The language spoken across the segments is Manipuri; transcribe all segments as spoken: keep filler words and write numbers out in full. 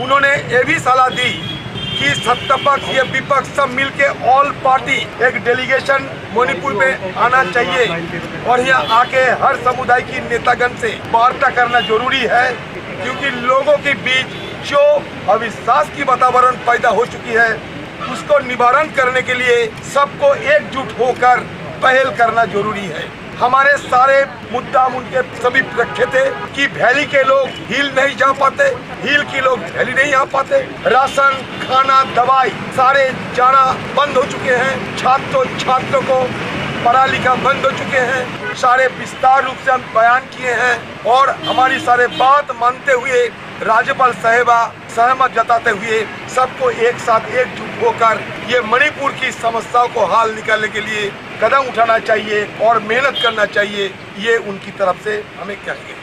उन्होंने ये भी सलाह दी कि सत्ता पक्ष या विपक्ष सब मिलके ऑल पार्टी एक डेलीगेशन मणिपुर में आना चाहिए और यहाँ आके हर समुदाय की नेतागण से वार्ता करना जरूरी है, क्योंकि लोगों के बीच जो अविश्वास की वातावरण पैदा हो चुकी है, उसको निवारण करने के लिए सबको एकजुट होकर पहल करना जरूरी है। हमारे सारे मुद्दा उनके सभी रखे थे कि वैली के लोग हिल नहीं जा पाते, हिल के लोग वैली नहीं आ पाते, राशन, खाना, दवाई सारे जाना बंद हो चुके हैं, छात्रों छात्रों को पढ़ा लिखा बंद हो चुके हैं। सारे विस्तार रूप से हम बयान किए हैं और हमारी सारे बात मानते हुए राज्यपाल साहेबा सहमत जताते हुए सबको एक साथ एकजुट होकर ये मणिपुर की समस्याओं को हल निकालने के लिए कदम उठाना चाहिए और मेहनत करना चाहिए, ये उनकी तरफ से हमें कहा गया।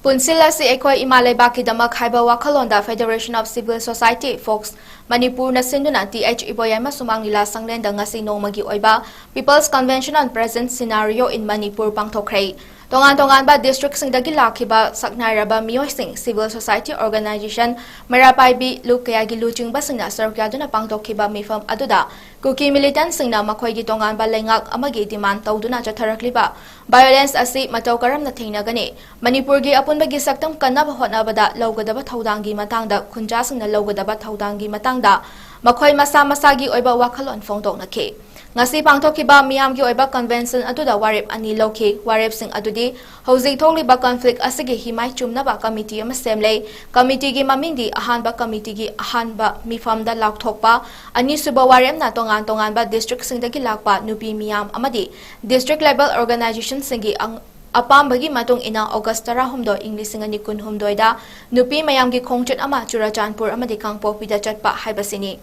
ꯄꯨꯟꯁꯤꯜꯂꯁꯤ ꯑꯩꯈꯣꯏ ꯏꯃꯥ ꯂꯩꯕꯥꯛꯀꯤꯗꯃꯛ ꯍꯥꯏꯕ ꯋꯥꯈꯜꯂꯣꯟꯗ Federation of Civil Society, fox, ꯃꯅꯤꯄꯨꯔꯅ ꯁꯤꯟꯗꯨꯅ ꯇꯤ ꯑꯩꯆ ꯏꯕꯣꯌꯥꯏꯃ ꯁꯨꯃꯥꯡ ꯂꯤꯂꯥ ꯁꯪꯂꯦꯟꯗ ꯉꯁꯤ ꯅꯣꯡꯃꯒꯤ ꯑꯣꯏꯕ People's Convention on Present Scenario in Manipur ꯄꯥꯡꯊꯣꯛꯈ꯭ꯔꯦ꯫ ꯇꯣꯉꯥꯟ ꯇꯣꯉꯥꯟꯕ ꯗꯤꯁꯇ꯭ꯔꯤꯛꯁꯤꯡꯗꯒꯤ ꯂꯥꯛꯈꯤꯕ ꯁꯛꯅꯥꯏꯔꯕ ꯃꯤꯑꯣꯏꯁꯤꯡ, ꯁꯤꯚꯤꯜ ꯁꯣꯁꯥꯏꯇꯤ ꯑꯣꯔꯒꯅꯥꯏꯖꯦꯁꯟ, ꯃꯩꯔꯥ ꯄꯥꯏꯕꯤ, ꯂꯨꯞ ꯀꯌꯥꯒꯤ ꯂꯨꯆꯤꯡꯕꯁꯤꯡꯅ ꯁꯔꯨꯛ ꯌꯥꯗꯨꯅ ꯄꯥꯡꯊꯣꯛꯈꯤꯕ ꯃꯤꯐꯝ ꯑꯗꯨꯗ ꯀꯨꯀꯤ ꯃꯤꯂꯤꯇꯦꯟꯠꯁꯤꯡꯅ ꯃꯈꯣꯏꯒꯤ ꯇꯣꯉꯥꯟꯕ ꯂꯩꯉꯥꯛ ꯑꯃꯒꯤ ꯗꯤꯃꯥꯟ ꯇꯧꯗꯨꯅ ꯆꯠꯊꯔꯛꯂꯤꯕ ꯚꯥꯏꯑꯣꯂꯦꯟꯁ ꯑꯁꯤ ꯃꯇꯧ ꯀꯔꯝꯅ ꯊꯦꯡꯅꯒꯅꯤ? ꯃꯅꯤꯄꯨꯔꯒꯤ ꯑꯄꯨꯟꯕꯒꯤ ꯁꯛꯇꯝ ꯀꯟꯅꯕ ꯍꯣꯠꯅꯕꯗ ꯂꯧꯒꯗꯕ ꯊꯧꯗꯥꯡꯒꯤ ꯃꯇꯥꯡꯗ ꯈꯨꯟꯖꯥꯁꯤꯡꯅ ꯂꯧꯒꯗꯕ ꯊꯧꯗꯥꯡꯒꯤ ꯃꯇꯥꯡꯗ ꯃꯈꯣꯏ ꯃꯁꯥ ꯃꯁꯥꯒꯤ ꯑꯣꯏꯕ ꯋꯥꯈꯜꯂꯣꯟ ꯐꯣꯡꯗꯣꯛꯅꯈꯤ꯫ ꯉꯁꯤ ꯄꯥꯡꯊꯣꯛꯈꯤꯕ ꯃꯤꯌꯥꯝꯒꯤ ꯑꯣꯏꯕ ꯀꯟꯚꯦꯟꯁꯟ ꯑꯗꯨꯗ ꯋꯥꯔꯦꯞ ꯑꯅꯤ ꯂꯧꯈꯤ꯫ ꯋꯥꯔꯦꯞꯁꯤꯡ ꯑꯗꯨꯗꯤ ꯍꯧꯖꯤꯛ ꯊꯣꯛꯂꯤꯕ ꯀꯟꯐ꯭ꯂꯤꯛ ꯑꯁꯤꯒꯤ ꯍꯤꯃꯥꯏ ꯆꯨꯝꯅꯕ ꯀꯃꯤꯇꯤ ꯑꯃ ꯁꯦꯝꯂꯦ꯫ ꯀꯃꯤꯇꯤꯒꯤ ꯃꯃꯤꯡꯗꯤ ꯑꯍꯥꯟꯕ ꯀꯃꯤꯇꯤꯒꯤ ꯑꯍꯥꯟꯕ ꯃꯤꯐꯝꯗ ꯂꯥꯎꯊꯣꯛꯄ, ꯑꯅꯤꯁꯨꯕ ꯋꯥꯔꯦꯞꯅ ꯇꯣꯉꯥꯟ ꯇꯣꯉꯥꯟꯕ ꯗꯤꯁꯇ꯭ꯔꯤꯛꯁꯤꯡꯗꯒꯤ ꯂꯥꯛꯄ ꯅꯨꯄꯤ ꯃꯤꯌꯥꯝ ꯑꯃꯗꯤ ꯗꯤꯁꯇ꯭ꯔꯤꯛ ꯂꯦꯚꯦꯜ ꯑꯣꯔꯒꯅꯥꯏꯖꯦꯁꯟꯁꯤꯡꯒꯤ ꯑꯪ-, ꯑꯄꯥꯝꯕꯒꯤ ꯃꯇꯨꯡ ꯏꯟꯅ ꯑꯣꯒꯁ ꯇꯔꯥꯍꯨꯝꯗꯣꯏ, ꯏꯪ ꯂꯤꯁꯤꯡ ꯑꯅꯤ ꯀꯨꯟꯍꯨꯝꯗꯣꯏꯗ ꯅꯨꯄꯤ ꯃꯌꯥꯝꯒꯤ ꯈꯣꯡꯆꯠ ꯑꯃ ꯆꯨꯔꯆꯥꯟꯄꯨꯔ ꯑꯃꯗꯤ ꯀꯥꯡꯄꯣꯛꯄꯤꯗ ꯆꯠꯄ ꯍꯥꯏꯕꯁꯤꯅꯤ꯫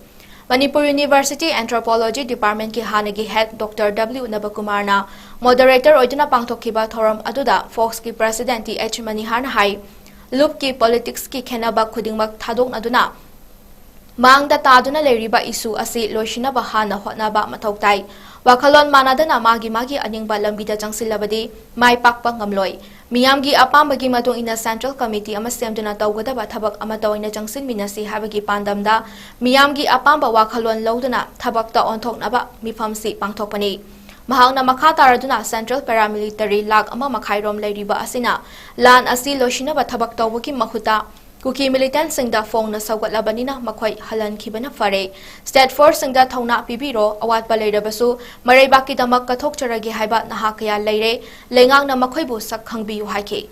ꯃꯅꯤꯄꯨꯔ ꯌꯨꯅꯤꯚꯔꯁꯤꯇꯤ ꯑꯦꯟꯊ꯭ꯔꯣꯄꯣꯂꯣꯖꯤ ꯗꯤꯄꯥꯔꯠꯃꯦꯟꯠꯀꯤ ꯍꯥꯟꯅꯒꯤ ꯍꯦꯗ ꯗꯣꯛꯇꯔ ꯗꯕ꯭ꯂꯤꯎ ꯅꯕꯀꯨꯃꯥꯔꯅ ꯃꯣꯗꯔꯦꯇꯔ ꯑꯣꯏꯗꯨꯅ ꯄꯥꯡꯊꯣꯛꯈꯤꯕ ꯊꯧꯔꯝ ꯑꯗꯨꯗ ꯐꯣꯛꯁꯀꯤ ꯄ꯭ꯔꯦꯁꯤꯗꯦꯟꯠ ꯇꯤ ꯑꯩꯆ ꯃꯅꯤꯍꯥꯔꯅ ꯍꯥꯏ, ꯂꯨꯞꯀꯤ ꯄꯣꯂꯤꯇꯤꯛꯁꯀꯤ ꯈꯦꯟꯅꯕ ꯈꯨꯗꯤꯡꯃꯛ ꯊꯥꯗꯣꯛꯅꯗꯨꯅ ꯃꯥꯡꯗ ꯇꯥꯗꯨꯅ ꯂꯩꯔꯤꯕ ꯏꯁꯨ ꯑꯁꯤ ꯂꯣꯏꯁꯤꯟꯅꯕ ꯍꯥꯟꯅ ꯍꯣꯠꯅꯕ ꯃꯊꯧ ꯇꯥꯏ꯫ ꯋꯥꯈꯜꯂꯣꯟ ꯃꯥꯟꯅꯗꯅ ꯃꯥꯒꯤ ꯃꯥꯒꯤ ꯑꯅꯤꯡꯕ ꯂꯝꯕꯤꯗ ꯆꯪꯁꯤꯜꯂꯕꯗꯤ ꯃꯥꯏ ꯄꯥꯛꯄ ꯉꯝꯂꯣꯏ꯫ ꯃꯤꯌꯥꯝꯒꯤ ꯑꯄꯥꯝꯕꯒꯤ ꯃꯇꯨꯡ ꯏꯟꯅ Central Committee ꯑꯃ ꯁꯦꯝꯗꯨꯅ ꯇꯧꯒꯗꯕ ꯊꯕꯛ ꯑꯃꯠꯇ ꯑꯣꯏꯅ ꯆꯪꯁꯤꯟꯃꯤꯟꯅꯁꯤ ꯍꯥꯏꯕꯒꯤ ꯄꯥꯟꯗꯝꯗ ꯃꯤꯌꯥꯝꯒꯤ ꯑꯄꯥꯝꯕ ꯋꯥꯈꯜꯂꯣꯟ ꯂꯧꯗꯨꯅ ꯊꯕꯛꯇ ꯑꯣꯟꯊꯣꯛꯅꯕ ꯃꯤꯐꯝꯁꯤ ꯄꯥꯡꯊꯣꯛꯄꯅꯤ꯫ ꯃꯍꯥꯛꯅ ꯃꯈꯥ ꯇꯥꯔꯗꯨꯅ Central Paramilitary ꯂꯥꯈ ꯑꯃ ꯃꯈꯥꯏꯔꯣꯝ ꯂꯩꯔꯤꯕ ꯑꯁꯤꯅ ꯂꯥꯟ ꯑꯁꯤ ꯂꯣꯏꯁꯤꯟꯅꯕ ꯊꯕꯛ ꯇꯧꯕꯒꯤ ꯃꯍꯨꯠꯇ ꯀꯨꯀꯤ militantꯁꯤꯡꯗ ꯐꯣꯡꯅ ꯁꯧꯒꯠꯂꯕꯅꯤꯅ ꯃꯈꯣꯏ ꯍꯜꯍꯟꯈꯤꯕꯅ ꯐꯔꯦ꯫ State Forceꯁꯤꯡꯗ ꯊꯧꯅꯥ ꯄꯤꯕꯤꯔꯣ, ꯑꯋꯥꯠꯄ ꯂꯩꯔꯕꯁꯨ ꯃꯔꯩꯕꯥꯛꯀꯤꯗꯃꯛ ꯀꯠꯊꯣꯛꯆꯔꯒꯦ ꯍꯥꯏꯕ ꯅꯍꯥ ꯀꯌꯥ ꯂꯩꯔꯦ꯫ ꯂꯩꯉꯥꯛꯅ ꯃꯈꯣꯏꯕꯨ ꯁꯛ ꯈꯪꯕꯤꯌꯨ ꯍꯥꯏꯈꯤ꯫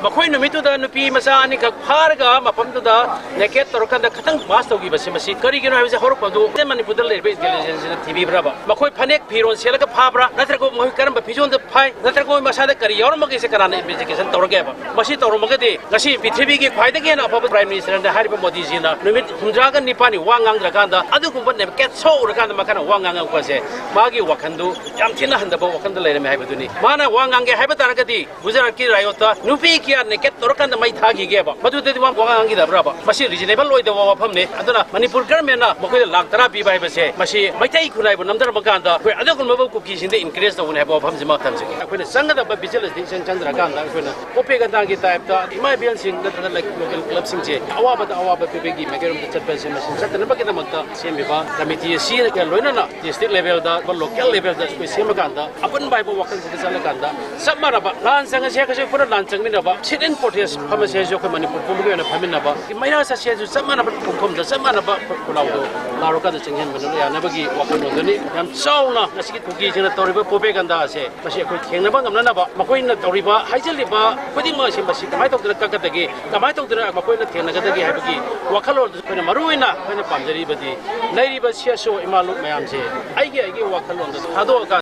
ꯃꯈꯣꯏ ꯅꯨꯃꯤꯠꯇꯨꯗ ꯅꯨꯄꯤ ꯃꯆꯥ ꯑꯅꯤꯈꯛ ꯐꯥꯔꯒ ꯃꯐꯝꯗꯨꯗ naked ꯇꯧꯔꯀꯥꯟꯗ ꯈꯇꯪ pass ꯇꯧꯈꯤꯕꯁꯤ ꯃꯁꯤ ꯀꯔꯤꯒꯤꯅꯣ ꯍꯥꯏꯕꯁꯤ ꯍꯧꯔꯛꯐꯝꯗꯨ ꯃꯅꯤꯄꯨꯔꯗ ꯂꯩꯔꯤꯕ intelligenceꯅ ꯊꯤꯕꯤꯕ꯭ꯔꯕ? ꯃꯈꯣꯏ ꯐꯅꯦꯛ ꯐꯤꯔꯣꯜ ꯁꯦꯠꯂꯒ ꯐꯥꯕ꯭ꯔꯥ, ꯅꯠꯇ꯭ꯔꯒ ꯃꯈꯣꯏ ꯀꯔꯝꯕ ꯐꯤꯖꯣꯜꯗ ꯐꯥꯏ, ꯅꯠꯇ꯭ꯔꯒ ꯃꯈꯣꯏ ꯃꯁꯥꯗ ꯀꯔꯤ ꯌꯥꯎꯔꯝꯕꯒꯦꯁꯦ ꯀꯅꯥꯅ investigation ꯇꯧꯔꯒꯦꯕ? ꯃꯁꯤ ꯇꯧꯔꯝꯃꯒꯗꯤ ꯉꯁꯤ ꯄ꯭ꯔꯤꯊꯤꯕꯤꯒꯤ ꯈ꯭ꯋꯥꯏꯗꯒꯤ ꯍꯦꯟꯅ ꯑꯐꯕ Prime Ministerꯅꯤ ꯍꯥꯏꯔꯤꯕ ꯃꯣꯗꯤꯖꯤꯅ ꯅꯨꯃꯤꯠ ꯍꯨꯝꯗ꯭ꯔꯥꯒ ꯅꯤꯄꯥꯜꯅꯤ ꯋꯥ ꯉꯥꯡꯗ꯭ꯔꯀꯥꯟꯗ ꯑꯗꯨꯒꯨꯝꯕ naked show ꯎꯔꯀꯥꯟꯗ ꯃꯈꯥꯅ ꯋꯥ ꯉꯥꯡꯉꯛꯄꯁꯦ ꯃꯥꯒꯤ ꯋꯥꯈꯜꯗꯨ ꯌꯥꯝ ꯊꯤꯅ ꯍꯟꯊꯕ ꯋꯥꯈꯜꯗ ꯂꯩꯔꯝꯃꯦ ꯍꯥꯏꯕꯗꯨꯅꯤ꯫ ꯃꯥꯅ ꯋꯥ ꯉꯥꯡꯒꯦ ꯍꯥꯏꯕ ꯇꯥꯔꯒꯗꯤ ꯒꯨꯖꯔꯥꯠꯀꯤ riotꯇ ꯅꯨꯄꯤ ꯀꯌꯥ naked ꯇꯧꯔꯀꯥꯟꯗ ꯃꯩ ꯊꯥꯈꯤꯒꯦꯕ, ꯃꯗꯨꯗꯗꯤ ꯋꯥ ꯋꯥ ꯉꯥꯡꯈꯤꯗꯕ꯭ꯔꯕ? ꯃꯁꯤ reasonable ꯑꯣꯏꯗꯕ ꯋꯥꯐꯝꯅꯤ꯫ ꯑꯗꯨꯅ ꯃꯅꯤꯄꯨꯔ governmentꯅ ꯃꯈꯣꯏꯗ ꯂꯥꯛ ꯇꯔꯥ ꯄꯤꯕ ꯍꯥꯏꯕꯁꯦ ꯃꯁꯤ ꯃꯩꯇꯩ ꯈꯨꯟꯅꯥꯏꯕꯨ ꯅꯝꯊꯔꯝꯕ ꯀꯥꯟꯗ ꯑꯩꯈꯣꯏ ꯑꯗꯨꯒꯨꯝꯂꯕ ꯀꯨꯀꯤꯁꯤꯡꯗ encourage ꯇꯧꯒꯅꯤ ꯍꯥꯏꯕ ꯋꯥꯐꯝꯁꯤꯃ ꯊꯝꯖꯒꯦ꯫ ꯑꯩꯈꯣꯏꯅ ꯆꯪꯒꯗꯕ vigilance ꯏꯆꯪ ꯆꯪꯗ꯭ꯔꯀꯥꯟꯗ ꯑꯩꯈꯣꯏꯅ propagandꯒꯤ typeꯇ ꯏꯃꯥ ꯏꯕꯦꯜꯁꯤꯡ ꯅꯠꯇ꯭ꯔꯒ local clubꯁꯤꯡꯁꯦ ꯑꯋꯥꯕꯗ ꯑꯋꯥꯕ ꯄꯤꯕꯒꯤ ꯃꯥꯏꯀꯩꯔꯣꯝꯗ ꯆꯠꯄꯁꯦ ꯃꯁꯤ ꯆꯠꯇꯅꯕꯒꯤꯗꯃꯛꯇ ꯁꯦꯝꯃꯤꯕ committee ꯑꯁꯤꯒ ꯂꯣꯏꯅꯅ district levelꯗ, local levelꯗ ꯑꯩꯈꯣꯏ ꯁꯦꯝꯃꯀꯥꯟꯗ ꯑꯄꯨꯟꯕ ꯍꯥꯏꯕ ꯋꯥꯈꯜꯁꯤꯗ ꯆꯠꯂꯀꯥꯟꯗ ꯆꯞ ꯃꯥꯟꯅꯕ ꯂꯥꯟ ꯆꯪꯉꯁꯦ ꯍꯥꯏꯔꯒꯁꯨ ꯄꯨꯟꯅ ꯂꯥꯟ ꯆꯪꯃꯤꯟꯅꯕ, sit-in protest ꯐꯝꯃꯁꯦ ꯍꯥꯏꯔꯁꯨ ꯑꯩꯈꯣꯏ ꯃꯅꯤꯄꯨꯔ ꯄꯨꯝꯕꯒꯤ ꯑꯣꯏꯅ ꯐꯝꯃꯤꯟꯅꯕ, ꯃꯩꯔꯥ ꯆꯠꯁꯦ ꯍꯥꯏꯔꯁꯨ ꯆꯞ ꯃꯥꯟꯅꯕ ꯄꯨꯡꯐꯝꯗ ꯆꯞ ꯃꯥꯟꯅꯕ ꯈꯣꯜꯂꯥꯎꯗꯣ ꯂꯥꯎꯔꯀꯥꯟꯗ ꯆꯪꯁꯤꯟꯕꯗꯨꯅ ꯌꯥꯅꯕꯒꯤ ꯋꯥꯈꯜꯂꯣꯟꯗꯨꯅꯤ꯫ ꯌꯥꯝ ꯆꯥꯎꯅ ꯉꯁꯤꯒꯤ ꯀꯨꯀꯤꯁꯤꯡꯅ ꯇꯧꯔꯤꯕ propaganda ꯑꯁꯦ ꯃꯁꯤ ꯑꯩꯈꯣꯏ ꯊꯦꯡꯅꯕ ꯉꯝꯅꯅꯕ, ꯃꯈꯣꯏꯅ ꯇꯧꯔꯤꯕ ꯍꯥꯏꯖꯤꯜꯂꯤꯕ ꯈꯨꯗꯤꯡꯃꯛ ꯑꯁꯤ ꯃꯁꯤ ꯀꯃꯥꯏꯅ ꯇꯧꯗꯅ ꯀꯛꯀꯗꯒꯦ, ꯀꯃꯥꯏꯅ ꯇꯧꯗꯅ ꯃꯈꯣꯏꯅ ꯊꯦꯡꯅꯒꯗꯒꯦ ꯍꯥꯏꯕꯒꯤ ꯋꯥꯈꯜꯂꯣꯟꯗꯨ ꯑꯩꯈꯣꯏꯅ ꯃꯔꯨꯑꯣꯏꯅ ꯑꯩꯈꯣꯏꯅ ꯄꯥꯝꯖꯔꯤꯕꯗꯤ ꯂꯩꯔꯤꯕ CSO ꯏꯃꯥ ꯂꯨꯞ ꯃꯌꯥꯝꯁꯦ ꯑꯩꯒꯤ ꯑꯩꯒꯤ ꯋꯥꯈꯜꯂꯣꯟꯗ ꯊꯥꯗꯣꯛꯑꯒ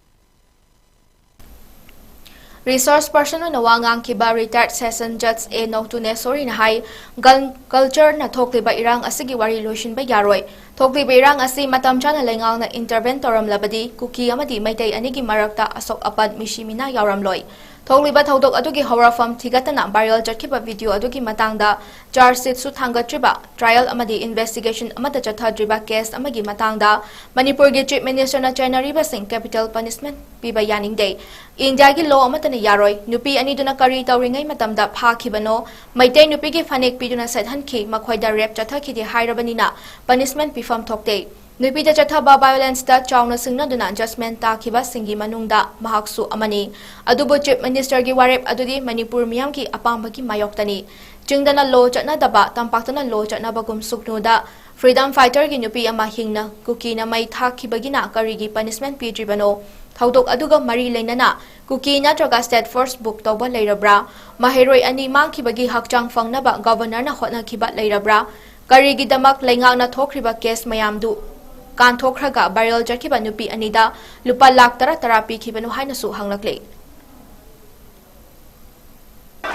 Resource person ꯑꯣꯏꯅ ꯋꯥ ꯉꯥꯡꯈꯤꯕ retired session judge ꯑꯦ ꯅꯧꯇꯨꯅꯦꯁꯣꯔꯤꯅ ꯍꯥꯏ, gun cultureꯅ ꯊꯣꯛꯂꯤꯕ ꯏꯔꯥꯡ ꯑꯁꯤꯒꯤ ꯋꯥꯔꯤ ꯂꯣꯏꯁꯤꯟꯕ ꯌꯥꯔꯣꯏ꯫ ꯊꯣꯛꯂꯤꯕ ꯏꯔꯥꯡ ꯑꯁꯤ ꯃꯇꯝ ꯆꯥꯅ ꯂꯩꯉꯥꯛꯅ intervene ꯇꯧꯔꯝꯂꯕꯗꯤ ꯀꯨꯀꯤ ꯑꯃꯗꯤ ꯃꯩꯇꯩ ꯑꯅꯤꯒꯤ ꯃꯔꯛꯇ ꯑꯁꯣꯛ ꯑꯄꯟ, ꯃꯤꯁꯤ ꯃꯤꯅꯥ ꯌꯥꯎꯔꯝꯂꯣꯏ꯫ ꯊꯣꯛꯂꯤꯕ ꯊꯧꯗꯣꯛ ꯑꯗꯨꯒꯤ ꯍꯧꯔꯛꯐꯝ ꯊꯤꯒꯠꯇꯅ viral ꯆꯠꯈꯤꯕ video ꯑꯗꯨꯒꯤ ꯃꯇꯥꯡꯗ charge sheetꯁꯨ ꯊꯥꯡꯒꯠꯇ꯭ꯔꯤꯕ, trial ꯑꯃꯗꯤ investigation ꯑꯃꯠꯇ ꯆꯠꯊꯗ꯭ꯔꯤꯕ case ꯑꯃꯒꯤ ꯃꯇꯥꯡꯗ ꯃꯅꯤꯄꯨꯔꯒꯤ Chief Ministerꯅ ꯆꯩꯅꯔꯤꯕꯁꯤꯡ capital punishment ꯄꯤꯕ ꯌꯥꯅꯤꯡꯗꯦ꯫ ꯏꯟꯗꯤꯌꯥꯒꯤ law ꯑꯃꯠꯇꯅ ꯌꯥꯔꯣꯏ꯫ ꯅꯨꯄꯤ ꯑꯅꯤꯗꯨꯅ ꯀꯔꯤ ꯇꯧꯔꯤꯉꯩ ꯃꯇꯝꯗ ꯐꯥꯈꯤꯕꯅꯣ? ꯃꯩꯇꯩ ꯅꯨꯄꯤꯒꯤ ꯐꯅꯦꯛ ꯄꯤꯗꯨꯅ ꯁꯦꯠꯍꯟꯈꯤ, ꯃꯈꯣꯏꯗ rape ꯆꯠꯊꯈꯤꯗꯦ ꯍꯥꯏꯔꯕꯅꯤꯅ punishment ꯄꯤꯐꯝ ꯊꯣꯛꯇꯦ꯫ ꯅꯨꯄꯤꯗ ꯆꯠꯊꯕ violenceꯇ ꯆꯥꯎꯅ ꯁꯤꯡꯅꯗꯨꯅ judgement ꯇꯥꯈꯤꯕꯁꯤꯡꯒꯤ ꯃꯅꯨꯡꯗ ꯃꯍꯥꯛꯁꯨ ꯑꯃꯅꯤ꯫ ꯑꯗꯨꯕꯨ Chief Ministerꯒꯤ ꯋꯥꯔꯦꯞ ꯑꯗꯨꯗꯤ ꯃꯅꯤꯄꯨꯔ ꯃꯤꯌꯥꯝꯒꯤ ꯑꯄꯥꯝꯕꯒꯤ ꯃꯥꯌꯣꯛꯇꯅꯤ꯫ ꯆꯤꯡꯗꯅ law ꯆꯠꯅꯗꯕ, ꯇꯝꯄꯥꯛꯇꯅ law ꯆꯠꯅꯕꯒꯨꯝ ꯁꯨꯛꯅꯨꯗ freedom fighterꯒꯤ ꯅꯨꯄꯤ ꯑꯃ ꯍꯤꯡꯅ ꯀꯨꯀꯤꯅ ꯃꯩ ꯊꯥꯈꯤꯕꯒꯤꯅ ꯀꯔꯤꯒꯤ punishment ꯄꯤꯗ꯭ꯔꯤꯕꯅꯣ? ꯊꯧꯗꯣꯛ ꯑꯗꯨꯒ ꯃꯔꯤ ꯂꯩꯅꯅ ꯀꯨꯀꯤ ꯅꯠꯇ꯭ꯔꯒ state force book ꯇꯧꯕ ꯂꯩꯔꯕ꯭ꯔꯥ? ꯃꯍꯩꯔꯣꯏ ꯑꯅꯤ ꯃꯥꯡꯈꯤꯕꯒꯤ ꯍꯛꯆꯥꯡ ꯐꯪꯅꯕ governorꯅ ꯍꯣꯠꯅꯈꯤꯕ ꯂꯩꯔꯕ꯭ꯔꯥ? ꯀꯔꯤꯒꯤꯗꯃꯛ ꯂꯩꯉꯥꯛꯅ ꯊꯣꯛꯈ꯭ꯔꯤꯕ case ꯃꯌꯥꯝꯗꯨ ꯀꯥꯟꯊꯣꯛꯈ꯭ꯔꯒ viral ꯆꯠꯈꯤꯕ ꯅꯨꯄꯤ ꯑꯅꯤꯗ ꯂꯨꯄꯥ ꯂꯥꯈ ꯇꯔꯥ ꯇꯔꯥ ꯄꯤꯈꯤꯕꯅꯣ ꯍꯥꯏꯅꯁꯨ ꯍꯪꯂꯛꯂꯤ꯫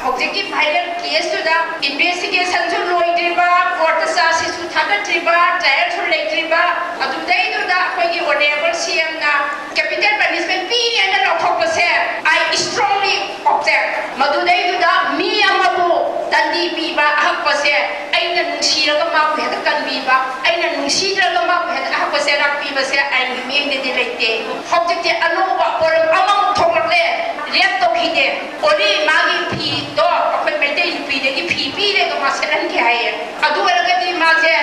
ꯍꯧꯖꯤꯛꯀꯤ viral caseꯇꯨꯗ investigationꯁꯨ ꯂꯣꯏꯗ꯭ꯔꯤꯕ, courtꯇ charge sheetꯁꯨ ꯊꯥꯒꯠꯇ꯭ꯔꯤꯕ, trialꯁꯨ ꯂꯩꯇ꯭ꯔꯤꯕ, ꯑꯗꯨꯗꯩꯗꯨꯗ ꯑꯩꯈꯣꯏꯒꯤ honourable CMꯅ capital punishment ꯄꯤꯅꯦꯅ ꯂꯥꯎꯊꯣꯛꯄꯁꯦ I strongly object꯫ ꯃꯗꯨꯗꯩꯗꯨꯗ ꯃꯤ ꯑꯃꯕꯨ ꯗꯟꯗꯤ ꯄꯤꯕ ꯑꯍꯛꯄꯁꯦ ꯑꯩꯅ ꯅꯨꯡꯁꯤꯔꯒ ꯃꯥꯕꯨ ꯍꯦꯛꯇ ꯀꯟꯕꯤꯕ, ꯑꯩꯅ ꯅꯨꯡꯁꯤꯗ꯭ꯔꯒ ꯃꯥꯕꯨ ꯍꯦꯛꯇ ꯑꯍꯛꯄ ꯆꯩꯔꯥꯛ ꯄꯤꯕꯁꯦ ꯑꯩꯒꯤ ꯃꯤꯠꯌꯦꯡꯗꯗꯤ ꯂꯩꯇꯦ꯫ ꯍꯧꯖꯤꯛꯇꯤ ꯑꯅꯧꯕ ꯄꯣꯠꯂꯝ ꯑꯃꯃꯨꯛ ꯊꯣꯛꯂꯛꯂꯦ꯫ Rape ꯇꯧꯈꯤꯗꯦ꯫ Only ꯃꯥꯒꯤ ꯐꯤꯗꯣ ꯑꯩꯈꯣꯏ ꯃꯩꯇꯩ ꯅꯨꯄꯤꯗꯒꯤ ꯐꯤ ꯄꯤꯔꯒ ꯃꯥ ꯁꯦꯠꯍꯟꯈꯤ ꯍꯥꯏꯌꯦ꯫ ꯑꯗꯨ ꯑꯣꯏꯔꯒꯗꯤ ꯃꯥꯁꯦ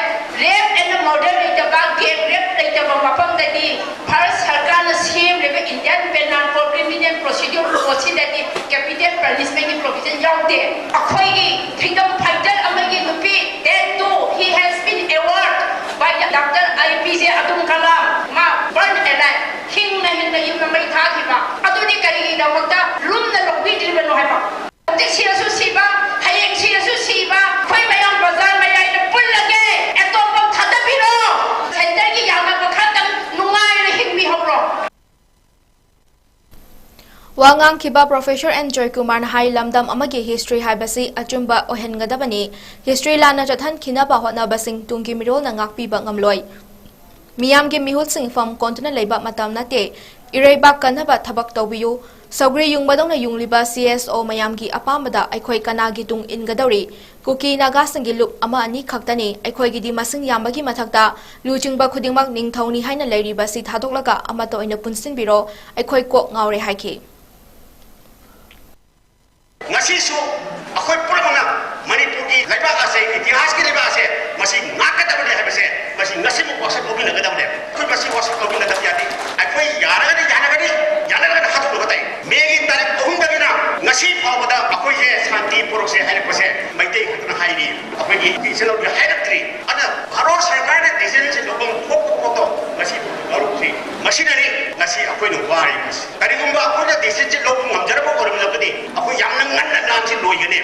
rape and murder ꯂꯩꯇꯕ, gang rape ꯂꯩꯇꯕ ꯃꯐꯝꯗꯗꯤ ꯚꯥꯔꯠ ꯁꯔꯀꯥꯔꯅ ꯁꯦꯝꯂꯤꯕ Indian Penal Code Criminal Procedure Codeꯁꯤꯗꯗꯤ capital punishmentꯀꯤ provision ꯌꯥꯎꯗꯦ꯫ ꯑꯩꯈꯣꯏꯒꯤ freedom fighter ꯑꯃꯒꯤ ꯅꯨꯄꯤ, death to, he has been awarded by the Doctor APJ Abdul Kalam, ꯃꯥ burn alive, ꯍꯤꯡꯅ ꯍꯤꯡꯅ ꯌꯨꯝꯗ ꯃꯩ ꯊꯥꯈꯤꯕ꯫ ꯑꯗꯨꯗꯤ ꯀꯔꯤꯒꯤꯗꯃꯛꯇ ꯂꯨꯝꯅ ꯂꯧꯕꯤꯗ꯭ꯔꯤꯕꯅꯣ ꯍꯥꯏꯕ? ꯍꯧꯖꯤꯛ ꯁꯤꯔꯁꯨ ꯁꯤꯕ, ꯍꯌꯦꯡ ꯁꯤꯔꯁꯨ ꯁꯤꯕ, ꯑꯩꯈꯣꯏ ꯃꯌꯥꯝ ꯕꯖꯥꯔ ꯃꯌꯥꯏꯗ ꯄꯨꯜꯂꯒꯦ, atom bomb ꯊꯥꯗꯕꯤꯔꯣ, centreꯒꯤ ꯌꯥꯅꯕ ꯈꯔꯇꯪ ꯅꯨꯡꯉꯥꯏꯅ ꯍꯤꯡꯕꯤꯍꯧꯔꯣ꯫ ꯋꯥ ꯉꯥꯡꯈꯤꯕ Professor ꯑꯦꯟ ꯖꯣꯏꯀꯨꯃꯥꯔꯅ ꯍꯥꯏ, ꯂꯝꯗꯝ ꯑꯃꯒꯤ history ꯍꯥꯏꯕꯁꯤ ꯑꯆꯨꯝꯕ ꯑꯣꯏꯍꯟꯒꯗꯕꯅꯤ꯫ History ꯂꯥꯟꯅ ꯆꯠꯍꯟꯈꯤꯅꯕ ꯍꯣꯠꯅꯕꯁꯤꯡ ꯇꯨꯡꯒꯤ ꯃꯤꯔꯣꯜꯅ ꯉꯥꯛꯄꯤꯕ ꯉꯝꯂꯣꯏ꯫ ꯃꯤꯌꯥꯝꯒꯤ ꯃꯤꯍꯨꯠꯁꯤꯡ ꯐꯝ ꯀꯣꯟꯗꯨꯅ ꯂꯩꯕ ꯃꯇꯝ ꯅꯠꯇꯦ꯫ ꯏꯔꯩꯕꯥꯛ ꯀꯟꯅꯕ ꯊꯕꯛ ꯇꯧꯕꯤꯌꯨ꯫ ꯁꯧꯒ꯭ꯔꯤ ꯌꯨꯡꯕꯗꯧꯅ ꯌꯨꯡꯂꯤꯕ ꯁꯤ ꯑꯦꯁ ꯑꯣ ꯃꯌꯥꯝꯒꯤ ꯑꯄꯥꯝꯕꯗ ꯑꯩꯈꯣꯏ ꯀꯅꯥꯒꯤ ꯇꯨꯡ ꯏꯟꯒꯗꯧꯔꯤ? ꯀꯨꯀꯤ ꯅꯥꯒꯥꯁꯤꯡꯒꯤ ꯂꯨꯞ ꯑꯃ ꯑꯅꯤ ꯈꯛꯇꯅꯤ꯫ ꯑꯩꯈꯣꯏꯒꯤꯗꯤ ꯃꯁꯤꯡ ꯌꯥꯝꯕꯒꯤ ꯃꯊꯛꯇ ꯂꯨꯆꯤꯡꯕ ꯈꯨꯗꯤꯡꯃꯛ ꯅꯤꯡꯊꯧꯅꯤ ꯍꯥꯏꯅ ꯂꯩꯔꯤꯕꯁꯤ ꯊꯥꯗꯣꯛꯂꯒ ꯑꯃꯠꯇ ꯑꯣꯏꯅ ꯄꯨꯟꯁꯤꯟꯕꯤꯔꯣ꯫ ꯑꯩꯈꯣꯏ ꯀꯣꯛ ꯉꯥꯎꯔꯦ ꯍꯥꯏꯈꯤ꯫ ꯉꯁꯤꯁꯨ ꯑꯩꯈꯣꯏ ꯄꯨꯝꯅꯃꯛꯅ ꯃꯅꯤꯄꯨꯔꯒꯤ ꯂꯩꯕꯥꯛ ꯑꯁꯦ, ꯏꯇꯤꯍꯥꯁꯀꯤ ꯂꯩꯕꯥꯛ ꯑꯁꯦ, ꯃꯁꯤ ꯉꯥꯛꯀꯗꯕꯅꯤ ꯍꯥꯏꯕꯁꯦ ꯃꯁꯤ ꯉꯁꯤꯃꯛ ꯋꯥꯁꯛ ꯂꯧꯃꯤꯟꯅꯒꯗꯕꯅꯦ꯫ ꯑꯩꯈꯣꯏ ꯃꯁꯤ ꯋꯥꯁꯛ ꯂꯧꯃꯤꯟꯅꯗꯕ ꯌꯥꯗꯦ꯫ ꯑꯩꯈꯣꯏ ꯌꯥꯔꯒꯗꯤ ꯌꯥꯅꯒꯅꯤ, ꯌꯥꯅꯔꯒꯅ ꯍꯥꯠꯇꯣꯛꯅꯕ ꯇꯥꯏ꯫ ꯃꯦꯒꯤ ꯇꯥꯔꯤꯛ ꯑꯍꯨꯝꯗꯒꯤꯅ ꯉꯁꯤ ꯐꯥꯎꯕꯗ ꯑꯩꯈꯣꯏꯁꯦ ꯁꯥꯟꯇꯤ ꯄꯨꯔꯛꯁꯦ ꯍꯥꯏꯔꯛꯄꯁꯦ ꯃꯩꯇꯩ ꯈꯛꯇꯅ ꯍꯥꯏꯔꯤ꯫ ꯑꯩꯈꯣꯏꯒꯤ ꯏꯆꯤꯜ ꯏꯅꯥꯎꯗꯤ ꯍꯥꯏꯔꯛꯇ꯭ꯔꯤ꯫ ꯑꯗꯨꯅ ꯚꯥꯔꯠ ꯁꯔꯀꯥꯔꯅ ꯗꯤꯁꯤꯖꯟꯁꯦ ꯂꯧꯐꯝ ꯊꯣꯛꯄ ꯄꯣꯠꯇꯣ ꯉꯁꯤ ꯂꯧꯔꯛꯇ꯭ꯔꯤ꯫ ꯃꯁꯤꯅꯅꯤ ꯉꯁꯤ ꯑꯩꯈꯣꯏꯅ ꯋꯥꯔꯤꯕꯁꯤ꯫ ꯀꯔꯤꯒꯨꯝꯕ ꯑꯩꯈꯣꯏꯅ ꯗꯤꯁꯤꯖꯟꯁꯦ ꯂꯧꯕ ꯉꯝꯖꯔꯕ ꯑꯣꯏꯔꯝꯂꯒꯗꯤ ꯑꯩꯈꯣꯏ ꯌꯥꯝꯅ ꯉꯟꯅ ꯂꯥꯟꯁꯤ ꯂꯣꯏꯒꯅꯤ꯫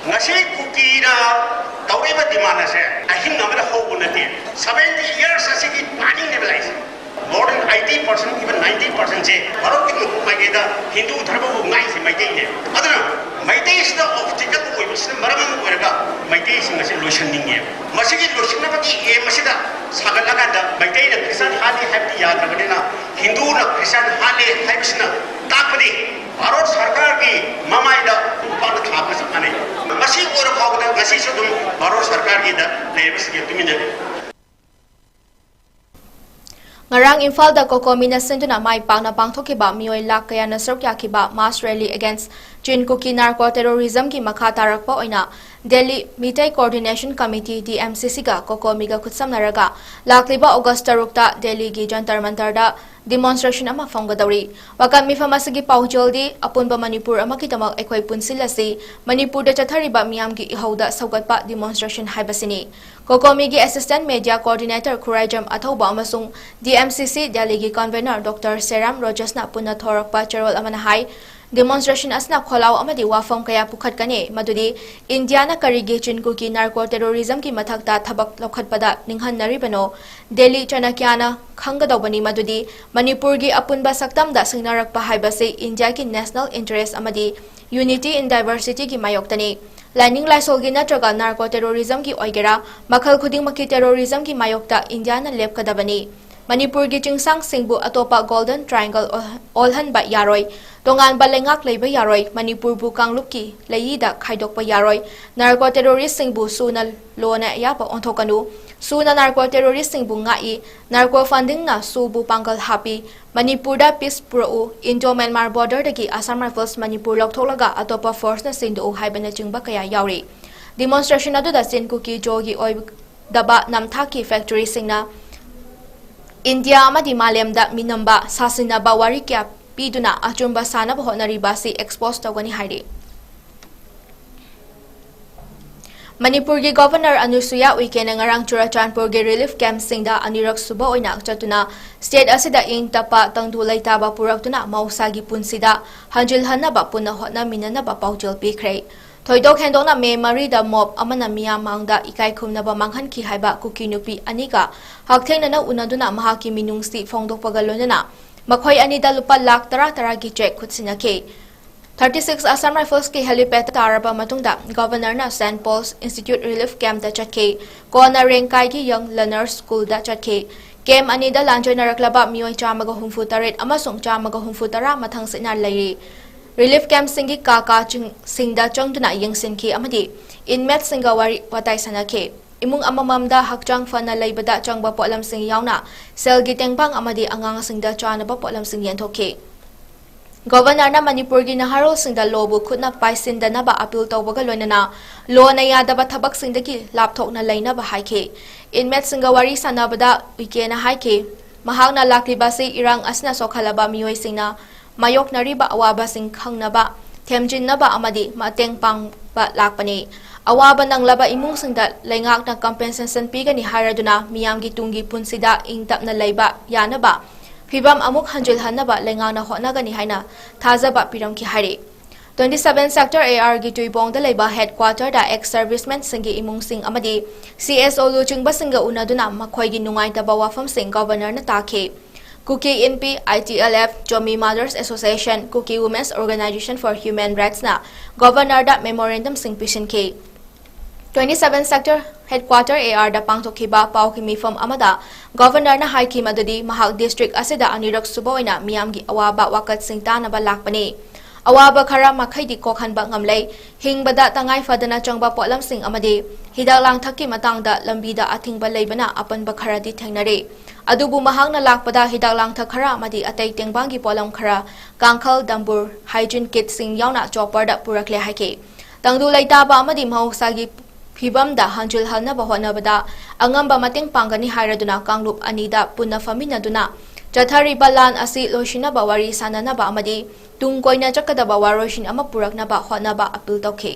ꯉꯁꯤ ꯀꯨꯀꯤꯅ ꯇꯧꯔꯤꯕ ꯗꯤꯃꯥꯟ ꯑꯁꯦ ꯑꯍꯤꯡ ꯑꯃꯗ ꯍꯧꯕ ꯅꯠꯇꯦ꯫ ꯁꯚꯦꯟꯇꯤ ꯏꯌꯔꯁ ꯑꯁꯤꯒꯤ ꯄ꯭ꯂꯥꯅꯤꯡꯅꯦꯕ ꯂꯥꯛꯏꯁꯦ꯫ More than eighty percent, even ninety percent ꯁꯦ ꯚꯥꯔꯠꯀꯤ ꯃꯄꯨ ꯃꯥꯏꯀꯩꯗ ꯍꯤꯟꯗꯨ ꯙꯔꯃꯕꯨ ꯉꯥꯛꯏꯁꯦ ꯃꯩꯇꯩꯅꯦ꯫ ꯑꯗꯨꯅ ꯃꯩꯇꯩꯁꯤꯗ ꯑꯣꯕꯁꯇꯦꯀꯜ ꯑꯣꯏꯕꯁꯤꯅ ꯃꯔꯝ ꯑꯃ ꯑꯣꯏꯔꯒ ꯃꯩꯇꯩꯁꯤꯡ ꯑꯁꯤ ꯂꯣꯏꯁꯟꯅꯤꯡꯉꯦ꯫ ꯃꯁꯤꯒꯤ ꯂꯣꯏꯁꯤꯟꯅꯕꯒꯤ ꯑꯦꯝ ꯑꯁꯤꯗ ꯁꯥꯒꯠꯂꯀꯥꯟꯗ ꯃꯩꯇꯩꯅ ꯈ꯭ꯔꯤꯁꯇꯥꯟ ꯍꯥꯠꯂꯤ ꯍꯥꯏꯕꯗꯤ ꯌꯥꯗ꯭ꯔꯕꯅꯤꯅ ꯍꯤꯟꯗꯨꯅ ꯈ꯭ꯔꯤꯁꯇꯥꯟ ꯍꯥꯠꯂꯦ ꯍꯥꯏꯕꯁꯤꯅ ꯇꯥꯛꯄꯗꯤ ꯚꯥꯔꯠ ꯁꯔꯀꯥꯔꯒꯤ ꯃꯃꯥꯏꯗ ꯈꯣꯡꯄꯥꯛꯅ ꯊꯥꯕꯒ ꯆꯞ ꯃꯥꯟꯅꯩ꯫ ꯃꯁꯤ ꯑꯣꯏꯔ ꯐꯥꯎꯕꯗ ꯉꯁꯤꯁꯨ ꯑꯗꯨꯝ ꯚꯥꯔꯠ ꯁꯔꯀꯥꯔꯒꯤꯗ ꯂꯩꯔꯤꯕꯁꯤꯡꯁꯦ ꯇꯨꯃꯤꯟꯅ ꯂꯩ꯫ ꯉꯔꯥꯡ ꯏꯝꯐꯥꯜꯗ ꯀꯣꯀꯣꯃꯤꯅ ꯁꯤꯟꯗꯨꯅ ꯃꯥꯏ ꯄꯥꯛꯅ ꯄꯥꯡꯊꯣꯛꯈꯤꯕ ꯃꯤꯑꯣꯏ ꯂꯥꯈ ꯀꯌꯥꯅ ꯁꯔꯨꯛ ꯌꯥꯈꯤꯕ mass rally against Chin Kuki narco terrorism ꯒꯤ ꯃꯈꯥ ꯇꯥꯔꯛꯄ ꯑꯣꯏꯅ Delhi Meitei Coordination Committee, D M C C ꯒ ꯀꯣꯀꯣꯃꯤꯒ ꯈꯨꯠꯁꯝꯅꯔꯒ ꯂꯥꯛꯂꯤꯕ ꯑꯣꯒꯁ ꯇꯔꯨꯛꯇ ꯗꯦꯜꯂꯤꯒꯤ ꯖꯟꯇꯔ ꯃꯟꯇꯔꯗ demonstration ꯑꯃ ꯐꯝꯒꯗꯧꯔꯤ꯫ ꯋꯥꯀꯠ ꯃꯤꯐꯝ ꯑꯁꯤꯒꯤ ꯄꯥꯎꯖꯦꯜꯗꯤ ꯑꯄꯨꯟꯕ ꯃꯅꯤꯄꯨꯔ ꯑꯃꯒꯤꯗꯃꯛ ꯑꯩꯈꯣꯏ ꯄꯨꯟꯁꯤꯜꯂꯁꯤ, ꯃꯅꯤꯄꯨꯔꯗ ꯆꯠꯊꯔꯤꯕ ꯃꯤꯌꯥꯝꯒꯤ ꯏꯍꯧꯗ ꯁꯧꯒꯠꯄ demonstration ꯍꯥꯏꯕꯁꯤꯅꯤ꯫ ꯀꯣꯀꯣꯃꯤꯒꯤ Assistant Media Coordinator ꯈꯨꯔꯥꯏꯖꯝ ꯑꯊꯧꯕ ꯑꯃꯁꯨꯡ D M C C ꯗꯦꯜꯂꯤꯒꯤ convener Doctor ꯁꯦꯔꯥꯝ ꯔꯣꯖꯦꯁꯅ ꯄꯨꯟꯅ ꯊꯣꯔꯛꯄ ꯆꯦꯔꯣꯜ ꯑꯃꯅ ꯍꯥꯏ, demonstration ꯑꯁꯤꯅ ꯈꯣꯜꯂꯥꯎ ꯑꯃꯗꯤ ꯋꯥꯐꯝ ꯀꯌꯥ ꯄꯨꯈꯠꯀꯅꯤ, ꯃꯗꯨꯗꯤ ꯏꯟꯗꯤꯌꯥꯅ ꯀꯔꯤꯒꯤ ꯆꯤꯟ ꯀꯨꯀꯤ narco terrorism ꯒꯤ ꯃꯊꯛꯇ ꯊꯕꯛ ꯂꯧꯈꯠꯄꯗ ꯅꯤꯡꯍꯟꯅꯔꯤꯕꯅꯣ? ꯗꯦꯜꯂꯤ ꯆꯅꯀ꯭ꯌꯥꯅ ꯈꯪꯒꯗꯧꯕꯅꯤ ꯃꯗꯨꯗꯤ ꯃꯅꯤꯄꯨꯔꯒꯤ ꯑꯄꯨꯟꯕ ꯁꯛꯇꯝꯗ ꯁꯤꯡꯅꯔꯛꯄ ꯍꯥꯏꯕꯁꯤ ꯏꯟꯗꯤꯌꯥꯒꯤ national interest ꯑꯃꯗꯤ unity in diversity ꯒꯤ ꯃꯥꯌꯣꯛꯇꯅꯤ꯫ ꯂꯥꯏꯅꯤꯡ ꯂꯥꯏꯁꯣꯜꯒꯤ ꯅꯠꯇ꯭ꯔꯒ narco terrorism ꯒꯤ ꯑꯣꯏꯒꯦꯔꯥ, ꯃꯈꯜ ꯈꯨꯗꯤꯡꯃꯛꯀꯤ terrorism ꯒꯤ ꯃꯥꯌꯣꯛꯇ ꯏꯟꯗꯤꯌꯥꯅ ꯂꯦꯞꯀꯗꯕꯅꯤ꯫ ꯃꯅꯤꯄꯨꯔꯒꯤ ꯆꯤꯡꯁꯥꯡꯁꯤꯡꯕꯨ ꯑꯇꯣꯞꯄ Golden Triangle ꯑꯣꯜꯍꯟꯕ ꯌꯥꯔꯣꯏ꯫ ꯇꯣꯉꯥꯟꯕ ꯂꯩꯉꯥꯛ ꯂꯩꯕ ꯌꯥꯔꯣꯏ꯫ ꯃꯅꯤꯄꯨꯔꯕꯨ ꯀꯥꯡꯂꯨꯞꯀꯤ ꯂꯩꯏꯗ ꯈꯥꯏꯗꯣꯛꯄ ꯌꯥꯔꯣꯏ꯫ Narco terroristꯁꯤꯡꯕꯨ ꯁꯨꯅ ꯂꯣꯅ ꯑꯌꯥꯕ ꯑꯣꯟꯊꯣꯛꯀꯅꯨ꯫ ꯁꯨꯅ narco terroristꯁꯤꯡꯕꯨ ꯉꯥꯛꯏ꯫ Narco fundingꯅ ꯁꯨꯕꯨ ꯄꯥꯡꯒꯜ ꯍꯥꯞꯄꯤ꯫ ꯃꯅꯤꯄꯨꯔꯗ peace ꯄꯨꯔꯛꯎ꯫ Indo Myanmar borderꯗꯒꯤ Assam Rifles Manipur ꯂꯧꯊꯣꯛꯂꯒ ꯑꯇꯣꯞꯄ forceꯅ ꯁꯤꯟꯗꯣꯛꯎ ꯍꯥꯏꯕꯅꯆꯤꯡꯕ ꯀꯌꯥ ꯌꯥꯎꯔꯤ꯫ Demonstration ꯑꯗꯨꯗ ꯆꯤꯟ ꯀꯨꯀꯤ ꯖꯣꯒꯤ ꯑꯣꯏꯗꯕ ꯅꯝꯊꯥꯛꯀꯤ factoryꯁꯤꯡꯅ ꯏꯟꯗꯤꯌꯥ ꯑꯃꯗꯤ ꯃꯥꯂꯦꯝꯗ ꯃꯤꯅꯝꯕ ꯁꯥꯁꯤꯟꯅꯕ ꯋꯥꯔꯤ ꯀꯌꯥ ꯄꯤꯗꯨꯅ ꯑꯆꯨꯝꯕ ꯁꯥꯅꯕ ꯍꯣꯠꯅꯔꯤꯕ ꯑꯁꯤ expose ꯇꯧꯒꯅꯤ ꯍꯥꯏꯔꯤ꯫ ꯃꯅꯤꯄꯨꯔꯒꯤ Governor ꯑꯅꯨꯁꯨꯌꯥ ꯎꯏꯀꯦꯅ ꯉꯔꯥꯡ ꯆꯨꯔꯆꯥꯟꯄꯨꯔꯒꯤ relief campꯁꯤꯡꯗ ꯑꯅꯤꯔꯛ ꯁꯨꯕ ꯑꯣꯏꯅ ꯆꯠꯇꯨꯅ state ꯑꯁꯤꯗ ꯏꯪ ꯇꯞꯄ ꯇꯪꯗꯨ ꯂꯩꯇꯥꯕ ꯄꯨꯔꯛꯇꯨꯅ ꯃꯍꯧꯁꯥꯒꯤ ꯄꯨꯟꯁꯤꯗ ꯍꯟꯖꯤꯜꯍꯟꯅꯕ ꯄꯨꯟꯅ ꯍꯣꯠꯅꯃꯤꯟꯅꯅꯕ ꯄꯥꯎꯖꯦꯜ ꯄꯤꯈ꯭ꯔꯦ꯫ ꯊꯣꯏꯗꯣꯛ ꯍꯦꯟꯗꯣꯛꯅ May ꯃꯔꯤꯗ mob ꯑꯃꯅ ꯃꯤꯌꯥꯝ ꯃꯥꯡꯗ ꯏꯀꯥꯏ ꯈꯨꯝꯅꯕ ꯃꯥꯡꯍꯟꯈꯤ ꯍꯥꯏꯕ ꯀꯨꯀꯤ ꯅꯨꯄꯤ ꯑꯅꯤꯒ ꯍꯛꯊꯦꯡꯅꯅ ꯎꯅꯗꯨꯅ ꯃꯍꯥꯛꯀꯤ ꯃꯤꯅꯨꯡꯁꯤ ꯐꯣꯡꯗꯣꯛꯄꯒ ꯂꯣꯏꯅꯅ ꯃꯈꯣꯏ ꯑꯅꯤꯗ ꯂꯨꯄꯥ ꯂꯥꯈ ꯇꯔꯥ ꯇꯔꯥꯒꯤ cheque ꯈꯨꯠꯁꯤꯟꯅꯈꯤ꯫ Thirty six Assam Riflesꯀꯤ helipad ꯇꯥꯔꯕ ꯃꯇꯨꯡꯗ Governorꯅ Saint Paul's Institute relief campꯇ ꯆꯠꯈꯤ꯫ ꯀꯣꯟꯅ ꯔꯦꯡꯀꯥꯏꯒꯤ Young Learners Schoolꯗ ꯆꯠꯈꯤ꯫ Camp ꯑꯅꯤꯗ ꯂꯥꯟꯖꯦꯟꯅꯔꯛꯂꯕ ꯃꯤꯑꯣꯏ ꯆꯥꯝꯃꯒ ꯍꯨꯝꯐꯨ ꯇꯔꯦꯠ ꯑꯃꯁꯨꯡ ꯆꯥꯝꯃꯒ ꯍꯨꯝꯐꯨ ꯇꯔꯥ ꯃꯊꯪꯁꯤꯠꯅ ꯂꯩꯔꯤ꯫ Relief campꯁꯤꯡꯒꯤ ꯀꯥ ꯀꯥꯁꯤꯡꯗ ꯆꯪꯗꯨꯅ ꯌꯦꯡꯁꯤꯟꯈꯤ ꯑꯃꯗꯤ inmateꯁꯤꯡꯒ ꯋꯥꯔꯤ ꯋꯥꯇꯥꯏ ꯁꯥꯟꯅꯈꯤ꯫ ꯏꯃꯨꯡ ꯑꯃꯃꯝꯗ ꯍꯛꯆꯥꯡ ꯐꯅ ꯂꯩꯕꯗ ꯆꯪꯕ ꯄꯣꯠꯂꯝꯁꯤꯡ ꯌꯥꯎꯅ ꯁꯦꯜꯒꯤ ꯇꯦꯡꯕꯥꯡ ꯑꯃꯗꯤ ꯑꯉꯥꯡꯁꯤꯡꯗ ꯆꯥꯅꯕ ꯄꯣꯠꯂꯝꯁꯤꯡ ꯌꯦꯟꯊꯣꯛꯈꯤ꯫ Governorꯅ ꯃꯅꯤꯄꯨꯔꯒꯤ ꯅꯍꯥꯔꯣꯜꯁꯤꯡꯗ lawꯕꯨ ꯈꯨꯠꯅ ꯄꯥꯏꯁꯤꯟꯗꯅꯕ appeal ꯇꯧꯕꯒ ꯂꯣꯏꯅꯅ lawꯅ ꯌꯥꯗꯕ ꯊꯕꯛꯁꯤꯡꯗꯒꯤ ꯂꯥꯞꯊꯣꯛꯅ ꯂꯩꯅꯕ ꯍꯥꯏꯈꯤ꯫ Inmateꯁꯤꯡꯒ ꯋꯥꯔꯤ ꯁꯥꯟꯅꯕꯗ ꯎꯏꯀꯦꯅ ꯍꯥꯏꯈꯤ, ꯃꯍꯥꯛꯅ ꯂꯥꯛꯂꯤꯕ ꯑꯁꯤ ꯏꯔꯥꯡ ꯑꯁꯤꯅ ꯁꯣꯛꯍꯜꯂꯕ ꯃꯤꯑꯣꯏꯁꯤꯡꯅ ꯃꯥꯌꯣꯛꯅꯔꯤꯕ ꯑꯋꯥꯕꯁꯤꯡ ꯈꯪꯅꯕ, ꯊꯦꯝꯖꯤꯟꯅꯕ ꯑꯃꯗꯤ ꯃꯇꯦꯡ ꯄꯥꯡꯕ ꯂꯥꯛꯄꯅꯤ꯫ ꯑꯋꯥꯕ ꯅꯪꯂꯕ ꯏꯃꯨꯡꯁꯤꯡꯗ ꯂꯩꯉꯥꯛꯅ compensation ꯄꯤꯒꯅꯤ ꯍꯥꯏꯔꯗꯨꯅ ꯃꯤꯌꯥꯝꯒꯤ ꯇꯨꯡꯒꯤ ꯄꯨꯟꯁꯤꯗ ꯏꯪ ꯇꯞꯅ ꯂꯩꯕ ꯌꯥꯅꯕ ꯐꯤꯚꯝ ꯑꯃꯨꯛ ꯍꯟꯖꯤꯜꯍꯟꯅꯕ ꯂꯩꯉꯥꯛꯅ ꯍꯣꯠꯅꯒꯅꯤ ꯍꯥꯏꯅ ꯊꯥꯖꯕ ꯄꯤꯔꯝꯈꯤ ꯍꯥꯏꯔꯤ꯫ Twenty seven Sector ARꯒꯤ ꯇꯨꯏꯕꯣꯡꯗ ꯂꯩꯕ headquarterꯗ ex servicemenꯁꯤꯡꯒꯤ ꯏꯃꯨꯡꯁꯤꯡ ꯑꯃꯗꯤ CSO ꯂꯨꯆꯤꯡꯕꯁꯤꯡꯒ ꯎꯅꯗꯨꯅ ꯃꯈꯣꯏꯒꯤ ꯅꯨꯡꯉꯥꯏꯇꯕ ꯋꯥꯐꯝꯁꯤꯡ Governorꯅ ꯇꯥꯈꯤ꯫ Kuki Inpi, ITLF, Zomi Mothers Association, Kuki Women's Organization for Human Rightsꯅ Governorꯗ memorandumꯁꯤꯡ ꯄꯤꯁꯤꯟꯈꯤ꯫ Twenty seven Sector Headquarter, A R ꯗ ꯄꯥꯡꯊꯣꯛꯈꯤꯕ ꯄꯥꯎꯒꯤ ꯃꯤꯐꯝ ꯑꯃꯗ Governor ꯅ ꯍꯥꯏꯈꯤ ꯃꯗꯨꯗꯤ ꯃꯍꯥꯛ district ꯑꯁꯤꯗ ꯑꯅꯤꯔꯛ ꯁꯨꯕ ꯑꯣꯏꯅ ꯃꯤꯌꯥꯝꯒꯤ ꯑꯋꯥꯕ ꯋꯥꯀꯠꯁꯤꯡ ꯇꯥꯅꯕ ꯂꯥꯛꯄꯅꯤ꯫ ꯑꯋꯥꯕ ꯈꯔ ꯃꯈꯩꯗꯤ ꯀꯣꯛꯍꯟꯕ ꯉꯝꯂꯦ꯫ ꯍꯤꯡꯕꯗ ꯇꯉꯥꯏ ꯐꯗꯅ ꯆꯪꯕ ꯄꯣꯠꯂꯝꯁꯤꯡ ꯑꯃꯗꯤ ꯍꯤꯗꯥꯛ ꯂꯥꯡꯊꯛꯀꯤ ꯃꯇꯥꯡꯗ ꯂꯝꯕꯤꯗ ꯑꯊꯤꯡꯕ ꯂꯩꯕꯅ ꯑꯄꯟꯕ ꯈꯔꯗꯤ ꯊꯦꯡꯅꯔꯦ꯫ ꯑꯗꯨꯕꯨ ꯃꯍꯥꯛꯅ ꯂꯥꯛꯄꯗ ꯍꯤꯗꯥꯛ ꯂꯥꯡꯊꯛ ꯈꯔ ꯑꯃꯗꯤ ꯑꯇꯩ ꯇꯦꯡꯕꯥꯡꯒꯤ ꯄꯣꯠꯂꯝ ꯈꯔ, ꯀꯥꯡꯈꯜ, ꯗꯝꯕꯨꯔ, hygiene kit ꯁꯤꯡ ꯌꯥꯎꯅ chopper ꯗ ꯄꯨꯔꯛꯂꯦ ꯍꯥꯏꯈꯤ꯫ ꯇꯪꯗꯨ ꯂꯩꯇꯥꯕ ꯑꯃꯗꯤ ꯃꯍꯧꯁꯥꯒꯤ ꯐꯤꯕꯝꯗ ꯍꯟꯖꯤꯜꯍꯟꯅꯕ ꯍꯣꯠꯅꯕꯗ ꯑꯉꯝꯕ ꯃꯇꯦꯡ ꯄꯥꯡꯒꯅꯤ ꯍꯥꯏꯔꯗꯨꯅ ꯀꯥꯡꯂꯨꯞ ꯑꯅꯤꯗ ꯄꯨꯟꯅ ꯐꯝꯃꯤꯟꯅꯗꯨꯅ ꯆꯠꯊꯔꯤꯕ ꯂꯥꯟ ꯑꯁꯤ ꯂꯣꯏꯁꯤꯟꯅꯕ ꯋꯥꯔꯤ ꯁꯥꯅꯅꯕ ꯑꯃꯗꯤ ꯇꯨꯡ ꯀꯣꯏꯅ ꯆꯠꯀꯗꯕ ꯋꯥꯔꯣꯏꯁꯤꯟ ꯑꯃ ꯄꯨꯔꯛꯅꯕ ꯍꯣꯠꯅꯕ appeal ꯇꯧꯈꯤ꯫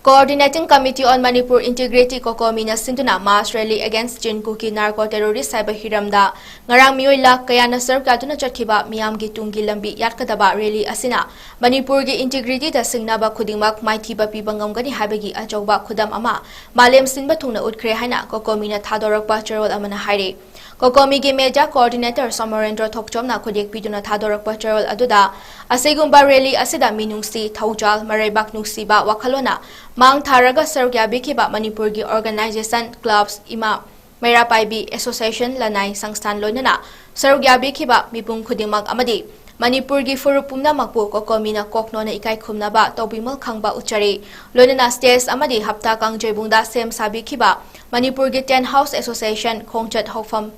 Coordinating Committee on Manipur Integrity, COCOMI ꯅ ꯁꯤꯟꯗꯨꯅ mass rally against Chin Kuki narco terrorist ꯍꯥꯏꯕ ꯍꯤꯔꯝꯗ ꯉꯔꯥꯡ ꯃꯤꯑꯣꯏ ꯂꯥꯈ ꯀꯌꯥꯅ ꯁꯔꯨꯛ ꯌꯥꯗꯨꯅ ꯆꯠꯈꯤꯕ ꯃꯤꯌꯥꯝꯒꯤ ꯇꯨꯡꯒꯤ ꯂꯝꯕꯤ ꯌꯥꯠꯀꯗꯕ rally ꯑꯁꯤꯅ ꯃꯅꯤꯄꯨꯔꯒꯤ integrity ꯗ ꯁꯤꯡꯅꯕ ꯈꯨꯗꯤꯡꯃꯛ ꯃꯥꯏꯊꯤꯕ ꯄꯤꯕ ꯉꯝꯒꯅꯤ ꯍꯥꯏꯕꯒꯤ ꯑꯆꯧꯕ ꯈꯨꯗꯝ ꯑꯃ ꯃꯥꯂꯦꯝ ꯁꯤꯟꯕ ꯊꯨꯡꯅ ꯎꯠꯈ꯭ꯔꯦ ꯍꯥꯏꯅ COCOMI ꯅ ꯊꯥꯗꯣꯔꯛꯄ ꯆꯦꯔꯣꯜ ꯑꯃꯅ ꯍꯥꯏꯔꯤ꯫ COCOMI ꯒꯤ media coordinator ꯁꯣꯃꯣꯔꯦꯟꯗ꯭ꯔꯣ ꯊꯣꯛꯆꯣꯝꯅ ꯈꯨꯗꯦꯛ ꯄꯤꯗꯨꯅ ꯊꯥꯗꯣꯔꯛꯄ ꯆꯦꯔꯣꯜ ꯑꯗꯨꯗ, ꯑꯁꯤꯒꯨꯝꯕ rally ꯑꯁꯤꯗ ꯃꯤꯅꯨꯡꯁꯤ, ꯊꯧꯖꯥꯜ, ꯃꯔꯩꯕꯥꯛ ꯅꯨꯡꯁꯤꯕ ꯋꯥꯈꯜꯂꯣꯟꯅ ꯃꯥꯡ ꯊꯥꯔꯒ ꯁꯔꯨꯛ ꯌꯥꯕꯤꯈꯤꯕ ꯃꯅꯤꯄꯨꯔꯒꯤ organization, clubs, ꯏꯃꯥ ꯃꯩꯔꯥ ꯄꯥꯏꯕꯤ association, ꯂꯅꯥꯏ ꯁꯪꯁꯊꯥꯟ ꯂꯣꯏꯅꯅ ꯁꯔꯨꯛ ꯌꯥꯕꯤꯈꯤꯕ ꯃꯤꯄꯨꯝ ꯈꯨꯗꯤꯡꯃꯛ ꯑꯃꯗꯤ ꯃꯅꯤꯄꯨꯔꯒꯤ ꯐꯨꯔꯨꯞ ꯄꯨꯝꯅꯃꯛꯄꯨ COCOMI ꯅ ꯀꯣꯛꯅꯣꯟꯅ ꯏꯀꯥꯏ ꯈꯨꯝꯅꯕ ꯇꯧꯕꯤꯃꯜ ꯈꯪꯕ ꯎꯠꯆꯔꯤ꯫ ꯂꯣꯏꯅꯅ stage ꯑꯃꯗꯤ ꯍꯞꯇꯥ ꯀꯥꯡꯖꯩꯕꯨꯡꯗ ꯁꯦꯝ ꯁꯥꯕꯤꯈꯤꯕ ꯃꯅꯤꯄꯨꯔꯒꯤ Tent House Association, ꯈꯣꯡꯆꯠ ꯍꯧꯐꯝ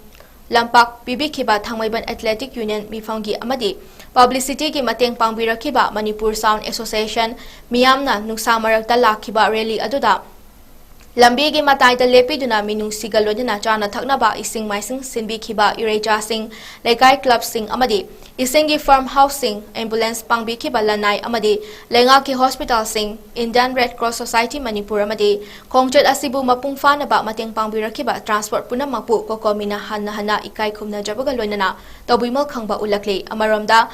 ꯂꯝꯄꯥꯛ ꯄꯤꯕꯤꯈꯤꯕ ꯊꯥꯡꯃꯩꯕꯟ Athletic Union ꯃꯤꯐꯝꯒꯤ ꯑꯃꯗꯤ publicity ꯒꯤ ꯃꯇꯦꯡ ꯄꯥꯡꯕꯤꯔꯛꯈꯤꯕ Manipur Sound Association, ꯃꯤꯌꯥꯝꯅ ꯅꯨꯡꯁꯥ ꯃꯔꯛꯇ ꯂꯥꯛꯈꯤꯕ rally ꯑꯗꯨꯗ ꯂꯝꯕꯤꯒꯤ ꯃꯇꯥꯏꯗ ꯂꯦꯞꯄꯤꯗꯨꯅ ꯃꯤꯅꯨꯡꯁꯤꯒ ꯂꯣꯏꯅꯅ ꯆꯥꯅ ꯊꯛꯅꯕ ꯏꯁꯤꯡ ꯃꯥꯏꯁꯤꯡ ꯁꯤꯟꯕꯤꯈꯤꯕ ꯏꯔꯩꯆꯥꯁꯤꯡ, ꯂꯩꯀꯥꯏ club ꯁꯤꯡ ꯑꯃꯗꯤ ꯏꯁꯤꯡꯒꯤ farm house ꯁꯤꯡ, ambulance ꯄꯥꯡꯕꯤꯈꯤꯕ ꯂꯅꯥꯏ ꯑꯃꯗꯤ ꯂꯩꯉꯥꯛꯀꯤ hospital ꯁꯤꯡ, Indian Red Cross Society Manipur ꯑꯃꯗꯤ ꯈꯣꯡꯆꯠ ꯑꯁꯤꯕꯨ ꯃꯄꯨꯡ ꯐꯥꯅꯕ ꯃꯇꯦꯡ ꯄꯥꯡꯕꯤꯔꯛꯈꯤꯕ transport ꯄꯨꯝꯅꯃꯛꯄꯨ COCOMI ꯅ ꯍꯟꯅ ꯍꯟꯅ ꯏꯀꯥꯏ ꯈꯨꯝꯅꯖꯕꯒ ꯂꯣꯏꯅꯅ ꯇꯧꯕꯤꯃꯜ ꯈꯪꯕ ꯎꯠꯂꯛꯂꯤ꯫ ꯑꯃꯔꯣꯝꯗ,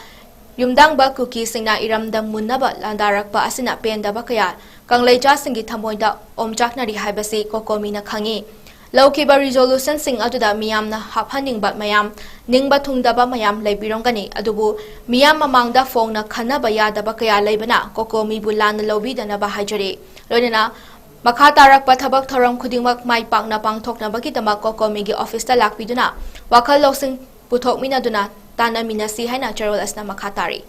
ꯌꯨꯝꯗꯥꯡꯕ ꯀꯨꯀꯤꯁꯤꯡꯅ ꯏꯔꯝꯗꯝ ꯃꯨꯟꯅꯕ ꯂꯥꯟꯗꯥꯔꯛꯄ ꯑꯁꯤꯅ ꯄꯦꯟꯗꯕ ꯀꯌꯥ ꯀꯪꯂꯩꯆꯥꯁꯤꯡꯒꯤ ꯊꯃꯣꯏꯗ ꯑꯣꯝꯆꯥꯛꯅꯔꯤ ꯍꯥꯏꯕꯁꯤ COCOMI ꯅ ꯈꯪꯏ꯫ ꯂꯧꯈꯤꯕ ꯔꯤꯖꯣꯂꯨꯁꯟꯁꯤꯡ ꯑꯗꯨꯗ ꯃꯤꯌꯥꯝꯅ ꯍꯥꯞꯍꯟꯅꯤꯡꯕ ꯃꯌꯥꯝ, ꯅꯤꯡꯕ ꯊꯨꯡꯗꯕ ꯃꯌꯥꯝ ꯂꯩꯕꯤꯔꯝꯒꯅꯤ, ꯑꯗꯨꯕꯨ ꯃꯤꯌꯥꯝ ꯃꯃꯥꯡꯗ ꯐꯣꯡꯅ ꯈꯟꯅꯕ ꯌꯥꯗꯕ ꯀꯌꯥ ꯂꯩꯕꯅ ꯀꯣꯀꯣꯃꯤꯕꯨ ꯂꯥꯟꯅ ꯂꯧꯕꯤꯗꯅꯕ ꯍꯥꯏꯖꯔꯤ꯫ ꯂꯣꯏꯅꯅ ꯃꯈꯥ ꯇꯥꯔꯛꯄ ꯊꯕꯛ ꯊꯧꯔꯝ ꯈꯨꯗꯤꯡꯃꯛ ꯃꯥꯏ ꯄꯥꯛꯅ ꯄꯥꯡꯊꯣꯛꯅꯕꯒꯤꯗꯃꯛ ꯀꯣꯀꯣꯃꯤꯒꯤ ꯑꯣꯐꯤꯁꯇ ꯂꯥꯛꯄꯤꯗꯨꯅ ꯋꯥꯈꯜ ꯂꯧꯁꯤꯡ ꯄꯨꯊꯣꯛꯃꯤꯟꯅꯗꯨꯅ ꯇꯥꯟꯅꯃꯤꯟꯅꯁꯤ ꯍꯥꯏꯅ ꯆꯦꯔꯣꯜ ꯑꯁꯤꯅ ꯃꯈꯥ ꯇꯥꯔꯤ꯫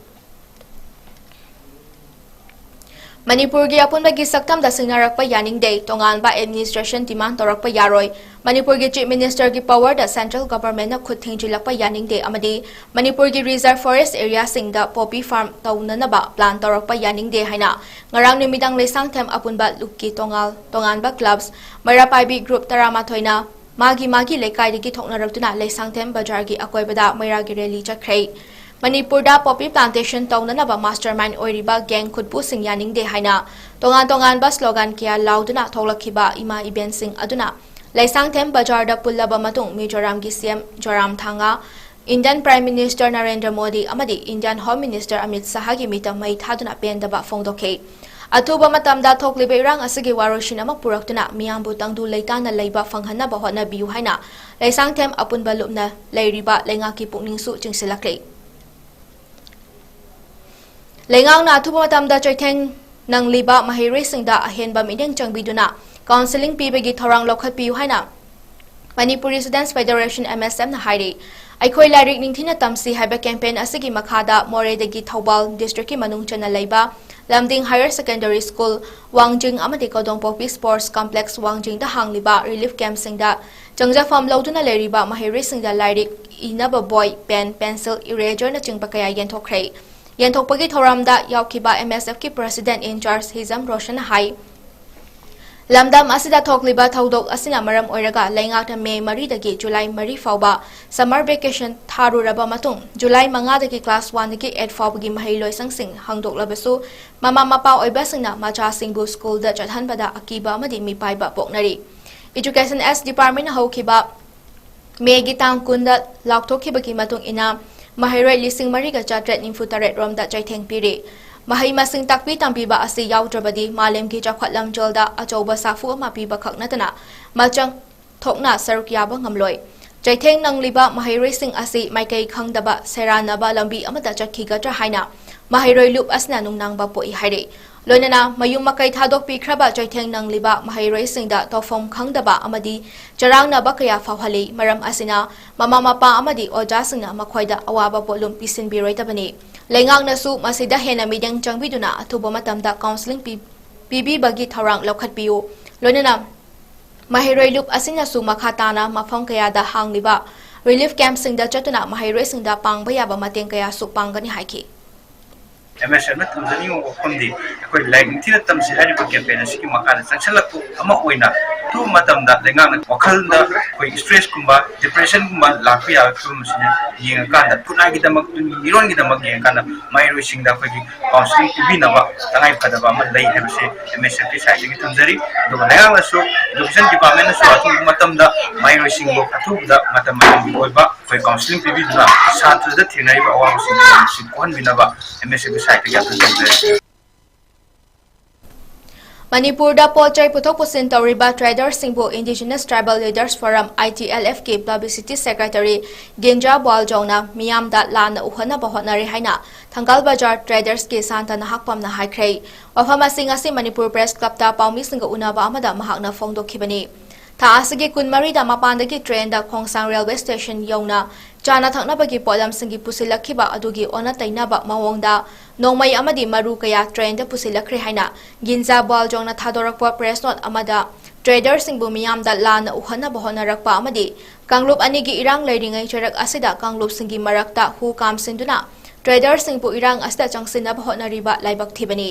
ꯃꯅꯤꯄꯨꯔꯒꯤ ꯑꯄꯨꯟꯕꯒꯤ ꯁꯛꯇꯝꯗ ꯁꯤꯡꯅꯔꯛꯄ ꯌꯥꯅꯤꯡꯗꯦ, ꯇꯣꯉꯥꯟꯕ administration demand ꯇꯧꯔꯛꯄ ꯌꯥꯔꯣꯏ, ꯃꯅꯤꯄꯨꯔꯒꯤ Chief Ministerꯒꯤ powerꯗ central governmentꯅ ꯈꯨꯠ ꯊꯤꯡꯖꯤꯜꯂꯛꯄ ꯌꯥꯅꯤꯡꯗꯦ ꯑꯃꯗꯤ ꯃꯅꯤꯄꯨꯔꯒꯤ reserve forest areaꯁꯤꯡꯗ poppy farm ꯇꯧꯅꯅꯕ plan ꯇꯧꯔꯛꯄ ꯌꯥꯅꯤꯡꯗꯦ ꯍꯥꯏꯅ ꯉꯔꯥꯡ ꯅꯨꯃꯤꯗꯥꯡ ꯂꯩꯁꯥꯡꯊꯦꯝ ꯑꯄꯨꯟꯕ ꯂꯨꯞꯀꯤ ꯇꯣꯉꯥꯟ ꯇꯣꯉꯥꯟꯕ clubs, ꯃꯩꯔꯥ ꯄꯥꯏꯕꯤ group ꯇꯔꯥꯃꯥꯊꯣꯏꯅ ꯃꯥꯒꯤ ꯃꯥꯒꯤ ꯂꯩꯀꯥꯏꯗꯒꯤ ꯊꯣꯛꯅꯔꯛꯇꯨꯅ ꯂꯩꯁꯥꯡꯊꯦꯝ ꯕꯖꯥꯔꯒꯤ ꯑꯀꯣꯏꯕꯗ ꯃꯩꯔꯥꯒꯤ rally ꯆꯠꯈ꯭ꯔꯦ꯫ ꯃꯅꯤꯄꯨꯔꯗ poppy plantation ꯇꯧꯅꯅꯕ mastermind ꯑꯣꯏꯔꯤꯕ gang ꯈꯨꯠꯄꯨꯁꯤꯡ ꯌꯥꯅꯤꯡꯗꯦ ꯍꯥꯏꯅ ꯇꯣꯉꯥꯟ ꯇꯣꯉꯥꯟꯕ slogan ꯀꯌꯥ ꯂꯥꯎꯗꯨꯅ ꯊꯣꯛꯂꯛꯈꯤꯕ ꯏꯃꯥ ꯏꯕꯦꯟꯁꯤꯡ ꯑꯗꯨꯅ ꯂꯩꯁꯥꯡꯊꯦꯝ ꯕꯖꯥꯔꯗ ꯄꯨꯜꯂꯕ ꯃꯇꯨꯡ ꯃꯤꯖꯣꯔꯥꯝꯒꯤ CM ꯖꯣꯔꯥꯝꯊꯥꯡꯒ, Indian Prime Minister Narendra Modi ꯑꯃꯗꯤ Indian Home Minister ꯑꯃꯤꯠ ꯁꯥꯍꯒꯤ ꯃꯤꯇ ꯃꯩ ꯊꯥꯗꯨꯅ ꯄꯦꯟꯗꯕ ꯐꯣꯡꯗꯣꯛꯈꯤ꯫ ꯑꯊꯨꯕ ꯃꯇꯝꯗ ꯊꯣꯛꯂꯤꯕ ꯏꯔꯥꯡ ꯑꯁꯤꯒꯤ ꯋꯥꯔꯣꯏꯁꯤꯟ ꯑꯃ ꯄꯨꯔꯛꯇꯨꯅ ꯃꯤꯌꯥꯝꯕꯨ ꯇꯪꯗꯨ ꯂꯩꯇꯥꯅ ꯂꯩꯕ ꯐꯪꯍꯟꯅꯕ ꯍꯣꯠꯅꯕꯤꯌꯨ ꯍꯥꯏꯅ ꯂꯩꯁꯥꯡꯊꯦꯝ ꯑꯄꯨꯟꯕ ꯂꯨꯞꯅ ꯂꯩꯔꯤꯕ ꯂꯩꯉꯥꯛꯀꯤ ꯄꯨꯛꯅꯤꯡꯁꯨ ꯆꯤꯡꯁꯤꯜꯂꯛꯂꯤ꯫ ꯂꯩꯉꯥꯛꯅ ꯑꯊꯨꯕ ꯃꯇꯝꯗ ꯆꯩꯊꯦꯡ ꯅꯪꯂꯤꯕ ꯃꯍꯩꯔꯣꯏꯁꯤꯡꯗ ꯑꯍꯦꯟꯕ ꯃꯤꯠꯌꯦꯡ ꯆꯪꯕꯤꯗꯨꯅ counselling ꯄꯤꯕꯒꯤ ꯊꯧꯔꯥꯡ ꯂꯧꯈꯠꯄꯤꯌꯨ ꯍꯥꯏꯅ Manipuri Students Federation, MSFꯅ ꯍꯥꯏꯔꯤ꯫ ꯑꯩꯈꯣꯏ ꯂꯥꯏꯔꯤꯛ ꯅꯤꯡꯊꯤꯅ ꯇꯝꯁꯤ ꯍꯥꯏꯕ campaign ꯑꯁꯤꯒꯤ ꯃꯈꯥꯗ ꯃꯣꯔꯦꯗꯒꯤ ꯊꯧꯕꯥꯜ districtꯀꯤ ꯃꯅꯨꯡ ꯆꯟꯅ ꯂꯩꯕ ꯂꯝꯗꯤꯡ Higher Secondary School, ꯋꯥꯡꯖꯤꯡ ꯑꯃꯗꯤ ꯀꯧꯗꯣꯡꯄꯣꯛꯄꯤ Sports Complex ꯋꯥꯡꯖꯤꯡꯗ ꯍꯥꯡꯂꯤꯕ relief campꯁꯤꯡꯗ ꯆꯪꯖꯐꯝ ꯂꯧꯗꯨꯅ ꯂꯩꯔꯤꯕ ꯃꯍꯩꯔꯣꯏꯁꯤꯡꯗ ꯂꯥꯏꯔꯤꯛ ꯏꯅꯕ ꯕꯣꯏ, pen, pencil, eraserꯅꯆꯤꯡꯕ ꯀꯌꯥ ꯌꯦꯟꯊꯣꯛꯈ꯭ꯔꯦ꯫ ꯌꯦꯟꯊꯣꯛꯄꯒꯤ ꯊꯧꯔꯝꯗ ꯌꯥꯎꯈꯤꯕ MSFꯀꯤ President in Charge ꯍꯤꯖꯝ ꯔꯣꯁꯟꯅ ꯍꯥꯏ, ꯂꯝꯗꯝ ꯑꯁꯤꯗ ꯊꯣꯛꯂꯤꯕ ꯊꯧꯗꯣꯛ ꯑꯁꯤꯅ ꯃꯔꯝ ꯑꯣꯏꯔꯒ ꯂꯩꯉꯥꯛꯅ ꯃꯦ ꯃꯔꯤꯗꯒꯤ ꯖꯨꯂꯥꯏ ꯃꯔꯤ ꯐꯥꯎꯕ summer vacation ꯊꯥꯔꯨꯔꯕ ꯃꯇꯨꯡ, ꯖꯨꯂꯥꯏ ꯃꯉꯥꯗꯒꯤ class oneꯗꯒꯤ eight ꯐꯥꯎꯕꯒꯤ ꯃꯍꯩꯂꯣꯏꯁꯪꯁꯤꯡ ꯍꯥꯡꯗꯣꯛꯂꯕꯁꯨ, ꯃꯃꯥ ꯃꯄꯥ ꯑꯣꯏꯕꯁꯤꯡꯅ ꯃꯆꯥꯁꯤꯡꯕꯨ schoolꯗ ꯆꯠꯍꯟꯕꯗ ꯑꯀꯤꯕ ꯑꯃꯗꯤ ꯃꯤꯄꯥꯏꯕ ꯄꯣꯛꯅꯔꯤ꯫ Education S Departmentꯅ ꯍꯧꯈꯤꯕ ꯃꯦꯒꯤ ꯇꯥꯡ ꯀꯨꯟꯗ ꯂꯥꯎꯊꯣꯛꯈꯤꯕꯒꯤ ꯃꯇꯨꯡ ꯏꯟꯅ, ꯃꯍꯩꯔꯣꯏ ꯂꯤꯁꯤꯡ ꯃꯔꯤꯒ ꯆꯥꯇ꯭ꯔꯦꯠ ꯅꯤꯐꯨ ꯇꯔꯦꯠ ꯔꯣꯝꯗ ꯆꯩꯊꯦꯡ ꯄꯤꯔꯤ꯫ ꯃꯍꯩ ꯃꯁꯤꯡ ꯇꯥꯛꯄꯤ ꯇꯝꯕꯤꯕ ꯑꯁꯤ ꯌꯥꯎꯗ꯭ꯔꯕꯗꯤ ꯃꯥꯂꯦꯝꯒꯤ ꯆꯥꯎꯈꯠ ꯂꯝꯖꯦꯜꯗ ꯑꯆꯧꯕ ꯁꯥꯐꯨ ꯑꯃ ꯄꯤꯕ ꯈꯛ ꯅꯠꯇꯅ, ꯃꯆꯪ ꯊꯣꯛꯅ ꯁꯔꯨꯛ ꯌꯥꯕ ꯉꯝꯂꯣꯏ꯫ ꯆꯩꯊꯦꯡ ꯅꯪꯂꯤꯕ ꯃꯍꯩꯔꯣꯏꯁꯤꯡ ꯑꯁꯤ ꯃꯥꯏꯀꯩ ꯈꯪꯗꯕ ꯁꯦꯔꯥꯟꯅꯕ ꯂꯝꯕꯤ ꯑꯃꯗ ꯆꯠꯈꯤꯒꯗ꯭ꯔꯥ ꯍꯥꯏꯅ ꯃꯍꯩꯔꯣꯏ ꯂꯨꯞ ꯑꯁꯤꯅ ꯅꯨꯡꯅꯥꯡꯕ ꯄꯣꯛꯏ ꯍꯥꯏꯔꯤ꯫ ꯂꯣꯏꯅꯅ ꯃꯌꯨꯝ ꯃꯀꯩ ꯊꯥꯗꯣꯛꯄꯤꯈ꯭ꯔꯕ ꯆꯩꯊꯦꯡ ꯅꯪꯂꯤꯕ ꯃꯍꯩꯔꯣꯏꯁꯤꯡꯗ ꯇꯧꯐꯝ ꯈꯪꯗꯕ ꯑꯃꯗꯤ ꯆꯔꯥꯡꯅꯕ ꯀꯌꯥ ꯐꯥꯎꯍꯜꯂꯤ꯫ ꯃꯔꯝ ꯑꯁꯤꯅ ꯃꯃꯥ ꯃꯄꯥ ꯑꯃꯗꯤ ꯑꯣꯖꯥꯁꯤꯡꯅ ꯃꯈꯣꯏꯗ ꯑꯋꯥꯕ ꯄꯣꯠꯂꯨꯝ ꯄꯤꯁꯤꯟꯕꯤꯔꯣꯏꯗꯕꯅꯤ꯫ ꯂꯩꯉꯥꯛꯅꯁꯨ ꯃꯁꯤꯗ ꯍꯦꯟꯅ ꯃꯤꯠꯌꯦꯡ ꯆꯪꯕꯤꯗꯨꯅ ꯑꯊꯨꯕ ꯃꯇꯝꯗ counselling ꯄꯤ-, ꯄꯤꯕꯤꯕꯒꯤ ꯊꯧꯔꯥꯡ ꯂꯧꯈꯠꯄꯤꯌꯨ꯫ ꯂꯣꯏꯅꯅ ꯃꯍꯩꯔꯣꯏ ꯂꯨꯞ ꯑꯁꯤꯅꯁꯨ ꯃꯈꯥ ꯇꯥꯅ ꯃꯐꯝ ꯀꯌꯥꯗ ꯍꯥꯡꯂꯤꯕ relief campꯁꯤꯡꯗ ꯆꯠꯇꯨꯅ ꯃꯍꯩꯔꯣꯏꯁꯤꯡꯗ ꯄꯥꯡꯕ ꯌꯥꯕ ꯃꯇꯦꯡ ꯀꯌꯥꯁꯨ ꯄꯥꯡꯒꯅꯤ ꯍꯥꯏꯈꯤ꯫ ꯑꯦꯝ ꯑꯦꯁ ꯑꯦꯐꯅ ꯊꯝꯖꯅꯤꯡꯕ ꯋꯥꯐꯝꯗꯤ, ꯑꯩꯈꯣꯏ ꯂꯥꯏꯔꯤꯛ ꯅꯤꯡꯊꯤꯅ ꯇꯝꯁꯤ ꯍꯥꯏꯔꯤꯕ campaign ꯑꯁꯤꯒꯤ ꯃꯈꯥꯗ ꯆꯪꯁꯤꯜꯂꯛꯄ ꯑꯃ ꯑꯣꯏꯅ, ꯑꯊꯨꯕ ꯃꯇꯝꯗ ꯂꯩꯉꯥꯛꯅ ꯋꯥꯈꯜꯗ ꯑꯩꯈꯣꯏ stressꯀꯨꯝꯕ, depressionꯒꯨꯝꯕ ꯂꯥꯛꯄ ꯌꯥꯕꯒꯤ ꯐꯤꯕꯝ ꯑꯁꯤꯅ ꯌꯦꯡꯉꯀꯥꯟꯗ, ꯈꯨꯟꯅꯥꯏꯒꯤꯗꯃꯛ, ꯇꯨꯡꯒꯤ ꯃꯤꯔꯣꯟꯒꯤꯗꯃꯛ ꯌꯦꯡꯉꯀꯥꯟꯗ ꯃꯍꯩꯔꯣꯏꯁꯤꯡꯗ ꯑꯩꯈꯣꯏꯒꯤ counselling ꯄꯤꯕꯤꯅꯕ ꯇꯉꯥꯏ ꯐꯗꯕ ꯑꯃ ꯂꯩ ꯍꯥꯏꯕꯁꯦ ꯑꯦꯝ ꯑꯦꯁ ꯑꯦꯐꯀꯤ sideꯇꯒꯤ ꯊꯝꯖꯔꯤ꯫ ꯑꯗꯨꯒ ꯂꯩꯉꯥꯛꯅꯁꯨ, education departmentꯅꯁꯨ ꯑꯊꯨꯕ ꯃꯇꯝꯗ ꯃꯍꯩꯔꯣꯏꯁꯤꯡꯕꯨ ꯑꯊꯨꯕꯗ ꯃꯇꯝ ꯃꯇꯝꯒꯤ ꯑꯣꯏꯕ ꯑꯩꯈꯣꯏ counselling ꯄꯤꯕꯤꯗꯨꯅ ꯁꯥꯇ꯭ꯔꯗ ꯊꯦꯡꯅꯔꯤꯕ ꯑꯋꯥꯕꯁꯤꯡ ꯑꯁꯤ ꯀꯣꯛꯍꯟꯕꯤꯅꯕ ꯑꯦꯝ ꯑꯦꯁ ꯑꯦꯐꯀꯤ sideꯇꯒꯤ ꯑꯥꯄꯤꯜ ꯇꯧꯖꯔꯤ꯫ ꯃꯅꯤꯄꯨꯔꯗ ꯄꯣꯠ ꯆꯩ ꯄꯨꯊꯣꯛ ꯄꯨꯁꯤꯟ ꯇꯧꯔꯤꯕ traderꯁꯤꯡꯕꯨ Indigenous Tribal Leaders Forum, ITLFꯀꯤ publicity secretary ꯒꯤꯟꯖꯥ ꯕ꯭ꯋꯥꯜꯖꯧꯅ ꯃꯤꯌꯥꯝꯗ ꯂꯥꯟꯅ ꯎꯍꯟꯅꯕ ꯍꯣꯠꯅꯔꯤ ꯍꯥꯏꯅ ꯊꯪꯒꯥꯜ ꯕꯖꯥꯔ tradersꯀꯤ ꯁꯥꯟꯇꯅ ꯍꯥꯛꯄꯝꯅ ꯍꯥꯏꯈ꯭ꯔꯦ꯫ ꯋꯥꯐꯝ ꯑꯁꯤ ꯉꯁꯤ ꯃꯅꯤꯄꯨꯔ Press Clubꯇ ꯄꯥꯎꯃꯤꯁꯤꯡꯒ ꯎꯅꯕ ꯑꯃꯗ ꯃꯍꯥꯛꯅ ꯐꯣꯡꯗꯣꯛꯈꯤꯕꯅꯤ꯫ ꯊꯥ ꯑꯁꯤꯒꯤ ꯀꯨꯟꯃꯔꯤꯗ ꯃꯄꯥꯟꯗꯒꯤ trainꯗ ꯈꯣꯡꯁꯥꯡ railway station ꯌꯧꯅ ꯆꯥꯅ ꯊꯛꯅꯕꯒꯤ ꯄꯣꯠꯂꯝꯁꯤꯡꯒꯤ ꯄꯨꯁꯤꯜꯂꯛꯈꯤꯕ ꯑꯗꯨꯒꯤ ꯑꯣꯟꯅ ꯇꯩꯅꯕ ꯃꯑꯣꯡꯗ ꯅꯣꯡꯃꯩ ꯑꯃꯗꯤ ꯃꯔꯨ ꯀꯌꯥ trainꯗ ꯄꯨꯁꯤꯜꯂꯛꯈ꯭ꯔꯦ ꯍꯥꯏꯅ ꯒꯤꯟꯖꯥ ꯕ꯭ꯋꯥꯜꯖꯣꯡꯅ ꯊꯥꯗꯣꯔꯛꯄ press note ꯑꯃꯗ traderꯁꯤꯡꯕꯨ ꯃꯤꯌꯥꯝꯗ ꯂꯥꯟꯅ ꯎꯍꯟꯅꯕ ꯍꯣꯠꯅꯔꯛꯄ ꯑꯃꯗꯤ ꯀꯥꯡꯂꯨꯞ ꯑꯅꯤꯒꯤ ꯏꯔꯥꯡ ꯂꯩꯔꯤꯉꯩ ꯆꯩꯔꯛ ꯑꯁꯤꯗ ꯀꯥꯡꯂꯨꯞꯁꯤꯡꯒꯤ ꯃꯔꯛꯇ ꯍꯨ ꯀꯥꯝꯁꯤꯟꯗꯨꯅ traderꯁꯤꯡꯕꯨ ꯏꯔꯥꯡ ꯑꯁꯤꯗ ꯆꯪꯁꯤꯟꯅꯕ ꯍꯣꯠꯅꯔꯤꯕ ꯂꯥꯏꯕꯛ ꯊꯤꯕꯅꯤ꯫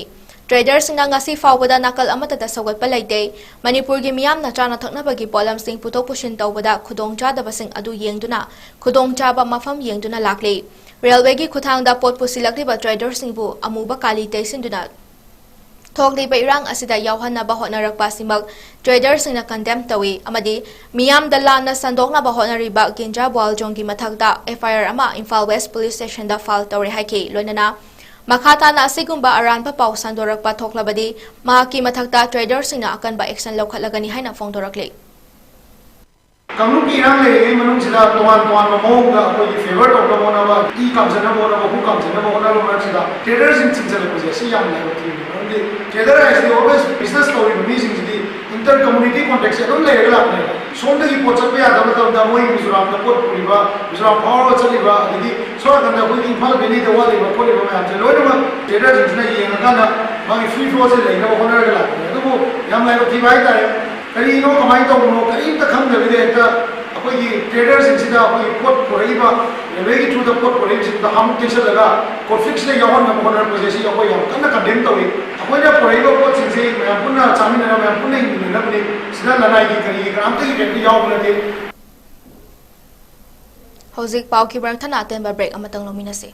Traderꯁꯤꯡꯅ ꯉꯁꯤ ꯐꯥꯎꯕꯗ ꯅꯥꯀꯜ ꯑꯃꯠꯇꯗ ꯁꯧꯒꯠꯄ ꯂꯩꯇꯦ꯫ ꯃꯅꯤꯄꯨꯔꯒꯤ ꯃꯤꯌꯥꯝꯅ ꯆꯥꯅ ꯊꯛꯅꯕꯒꯤ ꯄꯣꯠꯂꯝꯁꯤꯡ ꯄꯨꯊꯣꯛ ꯄꯨꯁꯤꯟ ꯇꯧꯕꯗ ꯈꯨꯗꯣꯡꯆꯥꯗꯕꯁꯤꯡ ꯑꯗꯨ ꯌꯦꯡꯗꯨꯅ, ꯈꯨꯗꯣꯡꯆꯥꯕ ꯃꯐꯝ ꯌꯦꯡꯗꯨꯅ ꯂꯥꯛꯂꯤ꯫ Railwayꯒꯤ ꯈꯨꯠꯊꯥꯡꯗ ꯄꯣꯠ ꯄꯨꯁꯤꯜꯂꯛꯂꯤꯕ traderꯁꯤꯡꯕꯨ ꯑꯃꯨꯕ ꯀꯥꯂꯤ ꯇꯩꯁꯤꯟꯗꯨꯅ ꯊꯣꯛꯂꯤꯕ ꯏꯔꯥꯡ ꯑꯁꯤꯗ ꯌꯥꯎꯍꯟꯅꯕ ꯍꯣꯠꯅꯔꯛꯄ ꯑꯁꯤꯃꯛ traderꯁꯤꯡꯅ condemn ꯇꯧꯏ ꯑꯃꯗꯤ ꯃꯤꯌꯥꯝꯗ ꯂꯥꯟꯅ ꯁꯟꯗꯣꯛꯅꯕ ꯍꯣꯠꯅꯔꯤꯕ ꯒꯤꯟꯖꯥ ꯕ꯭ꯋꯥꯜꯖꯣꯡꯒꯤ ꯃꯊꯛꯇ FIR ꯑꯃ ꯏꯝꯐꯥꯜ West Police Stationꯗ file ꯇꯧꯔꯦ ꯍꯥꯏꯈꯤ꯫ ꯂꯣꯏꯅꯅ ꯃꯈꯥ ꯇꯥꯅ ꯑꯁꯤꯒꯨꯝꯕ ꯑꯔꯥꯟꯕ ꯄꯥꯎ ꯁꯟꯗꯣꯔꯛꯄ ꯊꯣꯛꯂꯕꯗꯤ ꯃꯍꯥꯛꯀꯤ ꯃꯊꯛꯇ traderꯁꯤꯡꯅ ꯑꯀꯟꯕ action ꯂꯧꯈꯠꯂꯒꯅꯤ ꯍꯥꯏꯅ ꯐꯣꯡꯗꯣꯔꯛꯂꯤ꯫ ꯀꯥꯡꯂꯨꯞꯀꯤ ꯏꯔꯥꯡ ꯂꯩꯔꯤꯉꯩ ꯃꯅꯨꯡꯁꯤꯗ ꯇꯣꯉꯥꯟ ꯇꯣꯉꯥꯟꯕ ꯃꯑꯣꯡꯗ ꯑꯩꯈꯣꯏꯒꯤ ꯐꯦꯚꯔ ꯇꯧꯅꯕ ꯍꯣꯠꯅꯕ, ꯏ ꯀꯥꯝꯖꯅꯕ ꯍꯣꯠꯅꯕ, ꯍꯨ ꯀꯥꯝꯖꯅꯕ ꯍꯣꯠꯅꯕ ꯃꯔꯛꯁꯤꯗ ꯇ꯭ꯔꯦꯗꯔꯁꯤꯡ ꯆꯤꯡꯁꯤꯜꯂꯛꯄꯁꯦ ꯁꯤ ꯌꯥꯝ ꯂꯥꯏꯕꯛ ꯊꯤꯕꯅꯤ꯫ ꯃꯔꯝꯗꯤ ꯇ꯭ꯔꯦꯗꯔ ꯍꯥꯏꯁꯤꯗꯤ always business ꯇꯧꯔꯤꯕ ꯃꯤꯁꯤꯡꯁꯤꯗꯤ inter community contact ꯁꯦ ꯑꯗꯨꯝ ꯂꯩꯔꯒ ꯂꯥꯛꯄꯅꯦꯕ꯫ ꯁꯣꯝꯗꯒꯤ ꯄꯣꯠ ꯆꯠꯄ ꯌꯥꯗꯕ ꯃꯇꯝꯗ ꯃꯣꯏ ꯃꯤꯖꯣꯔꯥꯝꯗ ꯄꯣꯠ ꯄꯨꯔꯤꯕ, ꯃꯤꯖꯣꯔꯥꯝ ꯐꯥꯎꯔꯒ ꯆꯠꯂꯤꯕ, ꯑꯗꯒꯤ ꯁꯣꯝ ꯅꯥꯀꯟꯗ ꯑꯩꯈꯣꯏꯒꯤ ꯏꯝꯐꯥꯜ ꯚꯦꯂꯤꯗ ꯋꯥꯠꯂꯤꯕ ꯈꯣꯠꯂꯤꯕ ꯃꯌꯥꯝꯁꯦ ꯂꯣꯏꯅꯃꯛ ꯇ꯭ꯔꯦꯗꯔꯁꯤꯡꯁꯤꯅ ꯌꯦꯡꯉꯀꯥꯟꯗ ꯃꯥꯒꯤ ꯐ꯭ꯔꯤ ꯐ꯭ꯂꯣꯁꯦ ꯂꯩꯅꯕ ꯍꯣꯠꯅꯔꯒ ꯂꯥꯛꯄꯅꯦ꯫ ꯑꯗꯨꯕꯨ ꯌꯥꯝ ꯂꯥꯏꯕꯛ ꯊꯤꯕ ꯍꯥꯏꯇꯥꯔꯦ, ꯀꯔꯤꯅꯣ ꯀꯃꯥꯏꯅ ꯇꯧꯕꯅꯣ ꯀꯔꯤꯝꯇ ꯈꯪꯗꯕꯤꯗ ꯍꯦꯛꯇ ꯑꯩꯈꯣꯏꯒꯤ ꯇ꯭ꯔꯦꯗꯔꯁꯤꯡꯁꯤꯗ ꯑꯩꯈꯣꯏꯒꯤ ꯄꯣꯠ ꯄꯨꯔꯛꯏꯕ, ꯔꯦꯜꯋꯦꯒꯤ ꯊ꯭ꯔꯨꯗ ꯄꯣꯠ ꯄꯨꯔꯛꯏꯕꯁꯤꯡꯗ ꯍꯥꯃꯨꯛ ꯇꯩꯁꯜꯂꯒ ꯀꯣꯟꯐ꯭ꯂꯤꯛꯁꯤꯗ ꯌꯥꯎꯍꯟꯅꯕ ꯍꯣꯠꯅꯔꯛꯄꯁꯦ ꯁꯤ ꯑꯩꯈꯣꯏ ꯌꯥꯝ ꯀꯟꯅ ꯀꯟꯗꯦꯝ ꯇꯧꯏ꯫ ꯑꯩꯈꯣꯏꯅ ꯄꯨꯔꯛꯏꯕ ꯄꯣꯠꯁꯤꯡꯁꯦ ꯃꯌꯥꯝ ꯄꯨꯟꯅ ꯆꯥꯃꯤꯟꯅꯅꯕ, ꯃꯌꯥꯝ ꯄꯨꯟꯅ ꯍꯤꯡꯃꯤꯟꯅꯅꯕꯅꯤ꯫ ꯁꯤꯗ ꯂꯅꯥꯏꯒꯤ ꯀꯔꯤꯒꯤ ꯀꯅꯥꯝꯇꯒꯤ ꯀꯔꯤꯝꯇ ꯌꯥꯎꯕ ꯅꯠꯇꯦ꯫ ꯍꯧꯖꯤꯛ ꯄꯥꯎ ꯈꯤꯕꯔ ꯊꯅ ꯑꯇꯦꯟꯕ ꯕ꯭ꯔꯦꯛ ꯑꯃꯇꯪ ꯂꯧꯃꯤꯟꯅꯁꯤ꯫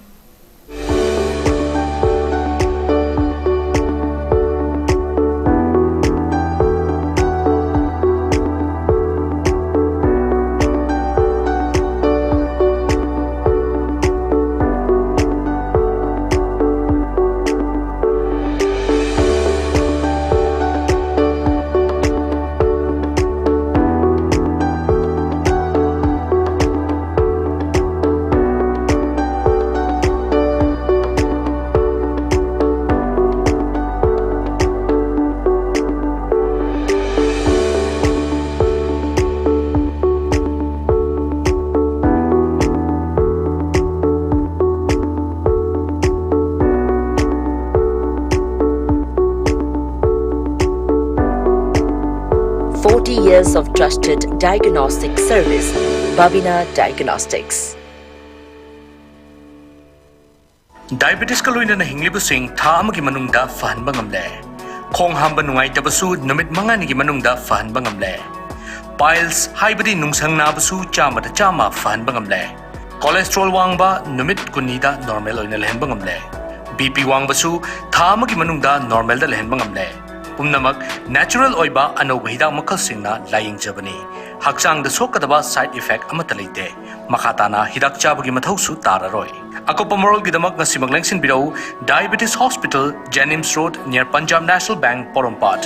Forty years of trusted diagnostic service, Babina Diagnostics. ꯗꯥꯏꯕꯦꯇꯤꯁꯀ ꯂꯣꯏꯅꯅ ꯍꯤꯡꯂꯤꯕꯁꯤꯡ ꯊꯥ ꯑꯃꯒꯤ ꯃꯅꯨꯡꯗ ꯐꯍꯟꯕ ꯉꯝꯂꯦ꯫ ꯈꯣꯡ ꯍꯥꯝꯕ ꯅꯨꯡꯉꯥꯏꯇꯕꯁꯨ ꯅꯨꯃꯤꯠ ꯃꯉꯥꯅꯤꯒꯤ ꯃꯅꯨꯡꯗ ꯐꯍꯟꯕ ꯉꯝꯂꯦ꯫ ꯄꯥꯏꯜꯁ ꯍꯥꯏꯕꯗꯤ ꯅꯨꯡꯁꯪ ꯅꯥꯕꯁꯨ ꯆꯥꯝꯃꯗ ꯆꯥꯝꯃ ꯐꯍꯟꯕ ꯉꯝꯂꯦ꯫ ꯀꯣꯂꯦꯁꯇ꯭ꯔꯣꯜ ꯋꯥꯡꯕ ꯅꯨꯃꯤꯠ ꯀꯨꯟꯅꯤꯗ ꯅꯣꯔꯃꯦꯜ ꯑꯣꯏꯅ ꯂꯩꯍꯟꯕ ꯉꯝꯂꯦ꯫ ꯕꯤ ꯄꯤ ꯋꯥꯡꯕꯁꯨ ꯊꯥ ꯑꯃꯒꯤ ꯃꯅꯨꯡꯗ ꯅꯣꯔꯃꯦꯜꯗ ꯂꯩꯍꯟꯕ ꯉꯝꯂꯦ꯫ ꯄꯨꯝꯅꯃꯛ ꯅꯦꯆꯔꯦꯜ ꯑꯣꯏꯕ ꯑꯅꯧꯕ ꯍꯤꯗꯥꯛ ꯃꯈꯜꯁꯤꯡꯅ ꯂꯥꯌꯦꯡꯖꯕꯅꯤ꯫ ꯍꯛꯆꯥꯡꯗ ꯁꯣꯛꯀꯗꯕ ꯁꯥꯏꯗ ꯏꯐꯦꯛ ꯑꯃꯠꯇ ꯂꯩꯇꯦ꯫ ꯃꯈꯥ ꯇꯥꯅ ꯍꯤꯗꯥꯛ ꯆꯥꯕꯒꯤ ꯃꯊꯧꯁꯨ ꯇꯥꯔꯔꯣꯏ꯫ ꯑꯀꯨꯞꯄ ꯃꯔꯣꯜꯒꯤꯗꯃꯛ ꯉꯁꯤꯃꯛ ꯂꯦꯡꯁꯤꯟꯕꯤꯔꯛꯎ, ꯗꯥꯏꯕꯦꯇꯤꯁ ꯍꯣꯁꯄꯤꯇꯥꯜ, ꯖꯦꯅꯤꯝꯁ ꯔꯣꯗ, ꯅꯤꯌꯔ ꯄꯟꯖꯥꯕ ꯅꯦꯁꯅꯦꯜ ꯕꯦꯡꯛ, ꯄꯣꯔꯣꯝꯄꯥꯠ꯫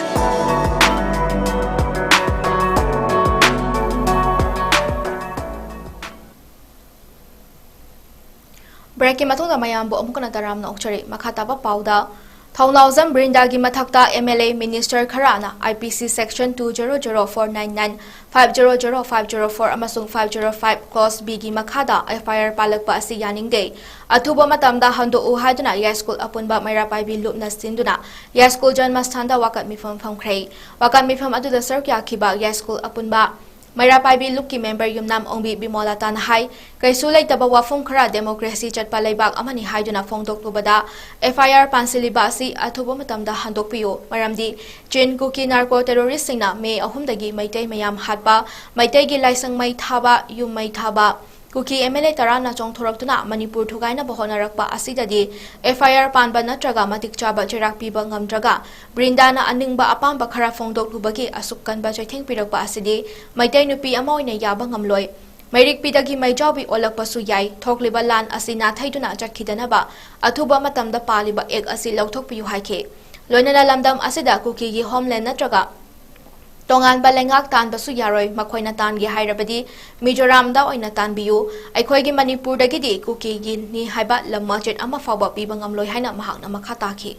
ꯃꯇꯨꯡꯗ ꯃꯌꯥꯝꯕꯨ ꯑꯃꯨꯛ ꯍꯟꯅ ꯇꯔꯥꯝꯅ ꯑꯣꯛꯆꯔꯤ꯫ ꯃꯈꯥ ꯇꯥꯕ ꯄꯥꯎꯗ, ꯊꯧꯅꯥꯎꯖꯝ ꯕ꯭ꯔꯤꯟꯗꯥꯒꯤ ꯃꯊꯛꯇ M L A, minister ꯈꯔꯅ I P C section two zero zero four nine nine, five zero zero five zero four ꯑꯃꯁꯨꯡ five zero five clause B ꯒꯤ ꯃꯈꯥꯗ F I R ꯄꯥꯜꯂꯛꯄ ꯑꯁꯤ ꯌꯥꯅꯤꯡꯗꯦ꯫ ꯑꯊꯨꯕ ꯃꯇꯝꯗ ꯍꯟꯗꯣꯛꯎ ꯍꯥꯏꯗꯨꯅ ꯌꯥꯏꯁ꯭ꯀꯨꯜ ꯑꯄꯨꯟꯕ ꯃꯩꯔꯥ ꯄꯥꯏꯕꯤ ꯂꯨꯞꯅ ꯁꯤꯟꯗꯨꯅ ꯌꯥꯏꯁ꯭ꯀꯨꯜ ꯖꯟꯃꯁꯊꯥꯟꯗ ꯋꯥꯀꯠ ꯃꯤꯐꯝ ꯐꯝꯈ꯭ꯔꯦ꯫ ꯋꯥꯀꯠ ꯃꯤꯐꯝ ꯑꯗꯨꯗ ꯁꯔꯨꯛ ꯌꯥꯈꯤꯕ ꯌꯥꯏꯁ꯭ꯀꯨꯜ ꯑꯄꯨꯟꯕ ꯃꯩꯔꯥ ꯄꯥꯏꯕꯤ ꯂꯨꯞꯀꯤ member ꯌꯨꯝꯅꯥꯝ ꯑꯣꯡꯕꯤ ꯕꯤꯃꯣꯂꯥꯇꯥꯅ ꯍꯥꯏ, ꯀꯩꯁꯨ ꯂꯩꯇꯕ ꯋꯥꯐꯝ ꯈꯔ democracy ꯆꯠꯄ ꯂꯩꯕꯥꯛ ꯑꯃꯅꯤ ꯍꯥꯏꯗꯨꯅ ꯐꯣꯡꯗꯣꯛꯂꯨꯕꯗ F I R ꯄꯥꯟꯁꯤꯜꯂꯤꯕ ꯑꯁꯤ ꯑꯊꯨꯕ ꯃꯇꯝꯗ ꯍꯟꯗꯣꯛꯄꯤꯌꯨ꯫ ꯃꯔꯝꯗꯤ ꯆꯤꯟ ꯀꯨꯀꯤ narco terrorist ꯁꯤꯡꯅ May ꯑꯍꯨꯝꯗꯒꯤ ꯃꯩꯇꯩ ꯃꯌꯥꯝ ꯍꯥꯠꯄ, ꯃꯩꯇꯩꯒꯤ ꯂꯥꯏꯁꯪ ꯃꯩ ꯊꯥꯕ, ꯌꯨꯝ ꯃꯩ ꯊꯥꯕ, ꯀꯨꯀꯤ M L A ꯇꯔꯥꯅ ꯆꯣꯡꯊꯣꯔꯛꯇꯨꯅ ꯃꯅꯤꯄꯨꯔ ꯊꯨꯒꯥꯏꯅꯕ ꯍꯣꯠꯅꯔꯛꯄ ꯑꯁꯤꯗꯗꯤ F I R ꯄꯥꯟꯕ ꯅꯠꯇ꯭ꯔꯒ ꯃꯇꯤꯛ ꯆꯥꯕ ꯆꯩꯔꯥꯛ ꯄꯤꯕ ꯉꯝꯗ꯭ꯔꯒ ꯕ꯭ꯔꯤꯟꯗꯥꯅ ꯑꯅꯤꯡꯕ ꯑꯄꯥꯝꯕ ꯈꯔ ꯐꯣꯡꯗꯣꯛꯂꯨꯕꯒꯤ ꯑꯁꯨꯛ ꯀꯟꯕ ꯆꯩꯊꯦꯡ ꯄꯤꯔꯛꯄ ꯑꯁꯤꯗꯤ ꯃꯩꯇꯩ ꯅꯨꯄꯤ ꯑꯃ ꯑꯣꯏꯅ ꯌꯥꯕ ꯉꯝꯂꯣꯏ꯫ ꯃꯩꯔꯤꯛꯄꯤꯗꯒꯤ ꯃꯩꯖꯥꯎꯕꯤ ꯑꯣꯜꯂꯛꯄꯁꯨ ꯌꯥꯏ꯫ ꯊꯣꯛꯂꯤꯕ ꯂꯥꯟ ꯑꯁꯤ ꯅꯥꯊꯩꯗꯨꯅ ꯆꯠꯈꯤꯗꯅꯕ ꯑꯊꯨꯕ ꯃꯇꯝꯗ ꯄꯥꯜꯂꯤꯕ act ꯑꯁꯤ ꯂꯧꯊꯣꯛꯄꯤꯌꯨ ꯍꯥꯏꯈꯤ꯫ ꯂꯣꯏꯅꯅ ꯂꯝꯗꯝ ꯑꯁꯤꯗ ꯀꯨꯀꯤꯒꯤ homeland ꯅꯠꯇ꯭ꯔꯒ ꯇꯣꯉꯥꯟꯕ ꯂꯩꯉꯥꯛ ꯇꯥꯟꯕꯁꯨ ꯌꯥꯔꯣꯏ꯫ ꯃꯈꯣꯏꯅ ꯇꯥꯟꯒꯦ ꯍꯥꯏꯔꯕꯗꯤ ꯃꯤꯖꯣꯔꯥꯝꯗ ꯑꯣꯏꯅ ꯇꯥꯟꯕꯤꯌꯨ꯫ ꯑꯩꯈꯣꯏꯒꯤ ꯃꯅꯤꯄꯨꯔꯗꯒꯤꯗꯤ ꯀꯨꯀꯤꯒꯤꯅꯤ ꯍꯥꯏꯕ ꯂꯝ ꯃꯆꯦꯠ ꯑꯃ ꯐꯥꯎꯕ ꯄꯤꯕ ꯉꯝꯂꯣꯏ ꯍꯥꯏꯅ ꯃꯍꯥꯛꯅ ꯃꯈꯥ ꯇꯥꯈꯤ꯫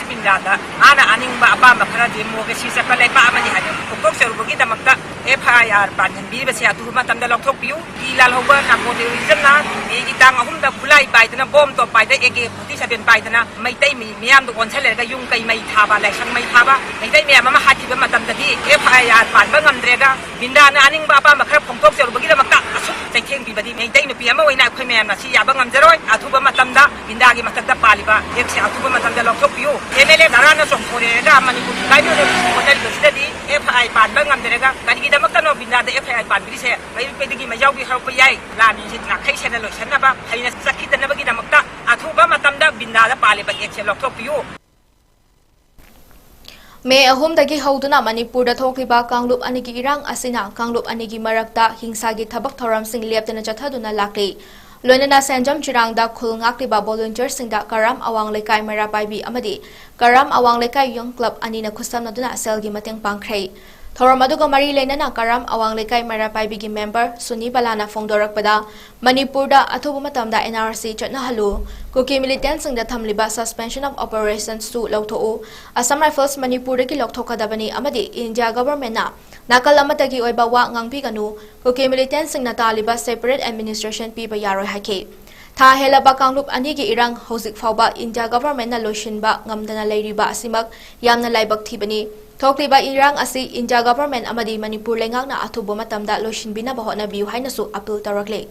ꯕ꯭ꯔꯤꯟꯗꯥꯗ ꯃꯥꯅ ꯑꯅꯤꯡꯕ ꯑꯄꯥꯝꯕ ꯈꯔ democracy ꯆꯠꯄ ꯂꯩꯕꯥꯛ ꯑꯃꯅꯤ ꯍꯥꯏꯕ ꯐꯣꯡꯗꯣꯛꯆꯔꯨꯕꯒꯤ ꯗꯃꯛꯇ F I R ꯄꯥꯟꯍꯟꯕꯤꯔꯤꯕꯁꯦ ꯑꯊꯨꯕ ꯃꯇꯝꯗ ꯂꯧꯊꯣꯛꯄꯤꯌꯨ꯫ ꯀꯨꯀꯤ ꯂꯥꯜꯍꯧꯕ narco terrorism ꯅ May ꯒꯤ ꯇꯥꯡ ꯑꯍꯨꯝꯗ ꯈꯨꯠꯂꯥꯏ ꯄꯥꯏꯗꯅ, bomb ꯇꯣꯞ ꯄꯥꯏꯗꯅ, A K forty seven ꯄꯥꯏꯗꯅ ꯃꯩꯇꯩ ꯃꯤ ꯃꯤꯌꯥꯝꯗ ꯑꯣꯟꯁꯤꯜꯂꯦꯔꯒ ꯌꯨꯝ ꯀꯩ ꯃꯩ ꯊꯥꯕ, ꯂꯥꯏꯁꯪ ꯃꯩ ꯊꯥꯕ, ꯃꯩꯇꯩ ꯃꯌꯥꯝ ꯑꯃ ꯍꯥꯠꯈꯤꯕ ꯃꯇꯝꯗꯗꯤ F I R ꯄꯥꯟꯕ ꯉꯝꯗ꯭ꯔꯦꯒ ꯕ꯭ꯔꯤꯟꯗꯥꯅ ꯑꯅꯤꯡꯕ ꯑꯄꯥꯝꯕ ꯈꯔ ꯐꯣꯡꯗꯣꯛꯆꯔꯨꯕꯒꯤ ꯗꯃꯛꯇ ꯑꯁꯨꯛ ꯆꯩꯊꯦꯡ ꯄꯤꯕꯗꯤ ꯃꯩꯇꯩ ꯅꯨꯄꯤ ꯑꯃ ꯑꯣꯏꯅ ꯑꯩꯈꯣꯏ ꯃꯌꯥꯝꯅ ꯁꯤ ꯌꯥꯕ ꯉꯝꯖꯔꯣꯏ꯫ ꯑꯊꯨꯕ ꯃꯇꯝꯗ ꯕ꯭ꯔꯤꯟꯗꯥꯒꯤ ꯃꯊꯛꯇ ꯄꯥꯜꯂꯤꯕ act ꯁꯦ ꯑꯊꯨꯕ ꯃꯇꯝꯗ ꯂꯧꯊꯣꯛꯄꯤꯌꯨ꯫ M L A ꯇꯔꯥꯅ ꯆꯣꯡꯊꯣꯔꯛꯑꯒ Manipur ꯊꯨꯒꯥꯏꯅꯕ ꯍꯣꯠꯅꯔꯤꯕꯁꯤꯗꯗꯤ F I R ꯄꯥꯟꯕ ꯉꯝꯗ꯭ꯔꯒ ꯀꯔꯤꯒꯤꯗꯃꯛꯇꯅꯣ ꯕ꯭ꯔꯤꯟꯗꯥꯗ F I R ꯄꯥꯟꯕꯤꯔꯤꯁꯦ? ꯃꯩꯔꯤꯛꯄꯤꯗꯒꯤ ꯃꯩꯖꯥꯎꯕꯤ ꯍꯧꯔꯛꯄ ꯌꯥꯏ꯫ ꯂꯥꯟꯁꯤ ꯅꯥꯈꯩ ꯁꯦꯟꯅ ꯂꯣꯏꯁꯤꯟꯅꯕ ꯐꯩꯅ ꯆꯠꯈꯤꯗꯅꯕꯒꯤꯗꯃꯛꯇ ꯑꯊꯨꯕ ꯃꯇꯝꯗ ꯕ꯭ꯔꯤꯟꯗꯥꯗ ꯄꯥꯜꯂꯤꯕ act ꯁꯦ ꯂꯧꯊꯣꯛꯄꯤꯌꯨ꯫ May ꯑꯍꯨꯝꯗꯒꯤ ꯍꯧꯗꯨꯅ ꯃꯅꯤꯄꯨꯔꯗ ꯊꯣꯛꯂꯤꯕ ꯀꯥꯡꯂꯨꯞ ꯑꯅꯤꯒꯤ ꯏꯔꯥꯡ ꯑꯁꯤꯅ ꯀꯥꯡꯂꯨꯞ ꯑꯅꯤꯒꯤ ꯃꯔꯛꯇ ꯍꯤꯡꯁꯥꯒꯤ ꯊꯕꯛ ꯊꯧꯔꯝꯁꯤꯡ ꯂꯦꯞꯇꯅ ꯆꯠꯊꯗꯨꯅ ꯂꯥꯛꯂꯤ꯫ ꯂꯣꯏꯅꯅ ꯁꯦꯟꯖꯝ ꯆꯤꯔꯥꯡꯗ ꯈꯨꯜ ꯉꯥꯛꯂꯤꯕ volunteer ꯁꯤꯡꯗ ꯀꯔꯥꯝ ꯑꯋꯥꯡ ꯂꯩꯀꯥꯏ ꯃꯩꯔꯥ ꯄꯥꯏꯕꯤ ꯑꯃꯗꯤ ꯀꯔꯥꯝ ꯑꯋꯥꯡ ꯂꯩꯀꯥꯏ Young Club ꯑꯅꯤꯅ ꯈꯨꯠꯁꯝꯅꯗꯨꯅ ꯁꯦꯜꯒꯤ ꯃꯇꯦꯡ ꯄꯥꯡꯈ꯭ꯔꯦ꯫ ꯊꯧꯔꯝ ꯑꯗꯨꯒ ꯃꯔꯤ ꯂꯩꯅꯅ ꯀꯔꯥꯝ ꯑꯋꯥꯡ ꯂꯩꯀꯥꯏ ꯃꯩꯔꯥ ꯄꯥꯏꯕꯤꯒꯤ ꯃꯦꯝꯕꯔ ꯁꯨꯅꯤ ꯕꯂꯥꯅ ꯐꯣꯡꯗꯣꯔꯛꯄꯗ, ꯃꯅꯤꯄꯨꯔꯗ ꯑꯊꯨꯕ ꯃꯇꯝꯗ NRC ꯆꯠꯅꯍꯜꯂꯨ, ꯀꯨꯀꯤ ꯃꯤꯂꯤꯇꯦꯟꯁꯤꯡꯗ ꯊꯝꯂꯤꯕ suspension of operations ꯁꯨ ꯂꯧꯊꯣꯛꯎ, ꯑꯁꯥꯝ ꯔꯥꯏꯐꯜꯁ ꯃꯅꯤꯄꯨꯔꯗꯒꯤ ꯂꯧꯊꯣꯛꯀꯗꯕꯅꯤ ꯑꯃꯗꯤ ꯏꯟꯗꯤꯌꯥ ꯒꯚꯔꯟꯃꯦꯟꯠꯅ ꯅꯥꯀꯜ ꯑꯃꯠꯇꯒꯤ ꯑꯣꯏꯕ ꯋꯥ ꯉꯥꯡꯕꯤꯒꯅꯨ, ꯀꯨꯀꯤ ꯃꯤꯂꯤꯇꯦꯟꯁꯤꯡꯅ ꯇꯥꯜꯂꯤꯕ separate administration ꯄꯤꯕ ꯌꯥꯔꯣꯏ ꯍꯥꯏꯈꯤ꯫ ꯊꯥ ꯍꯦꯜꯂꯕ ꯀꯥꯡꯂꯨꯞ ꯑꯅꯤꯒꯤ ꯏꯔꯥꯡ ꯍꯧꯖꯤꯛ ꯐꯥꯎꯕ ꯏꯟꯗꯤꯌꯥ ꯒꯚꯔꯟꯃꯦꯟꯠꯅ ꯂꯣꯏꯁꯤꯟꯕ ꯉꯝꯗꯅ ꯂꯩꯔꯤꯕ ꯑꯁꯤꯃꯛ ꯌꯥꯝꯅ ꯂꯥꯏꯕꯛ ꯊꯤꯕꯅꯤ꯫ ꯊꯣꯛꯂꯤꯕ ꯏꯔꯥꯡ ꯑꯁꯤ ꯏꯟꯗꯤꯌꯥ ꯒꯚꯔꯟꯃꯦꯟꯠ ꯑꯃꯗꯤ ꯃꯅꯤꯄꯨꯔ ꯂꯩꯉꯥꯛꯅ ꯑꯊꯨꯕ ꯃꯇꯝꯗ ꯂꯣꯏꯁꯤꯟꯕꯤꯅꯕ ꯍꯣꯠꯅꯕꯤꯌꯨ ꯍꯥꯏꯅꯁꯨ ꯑꯄꯤꯜ ꯇꯧꯔꯛꯂꯤ꯫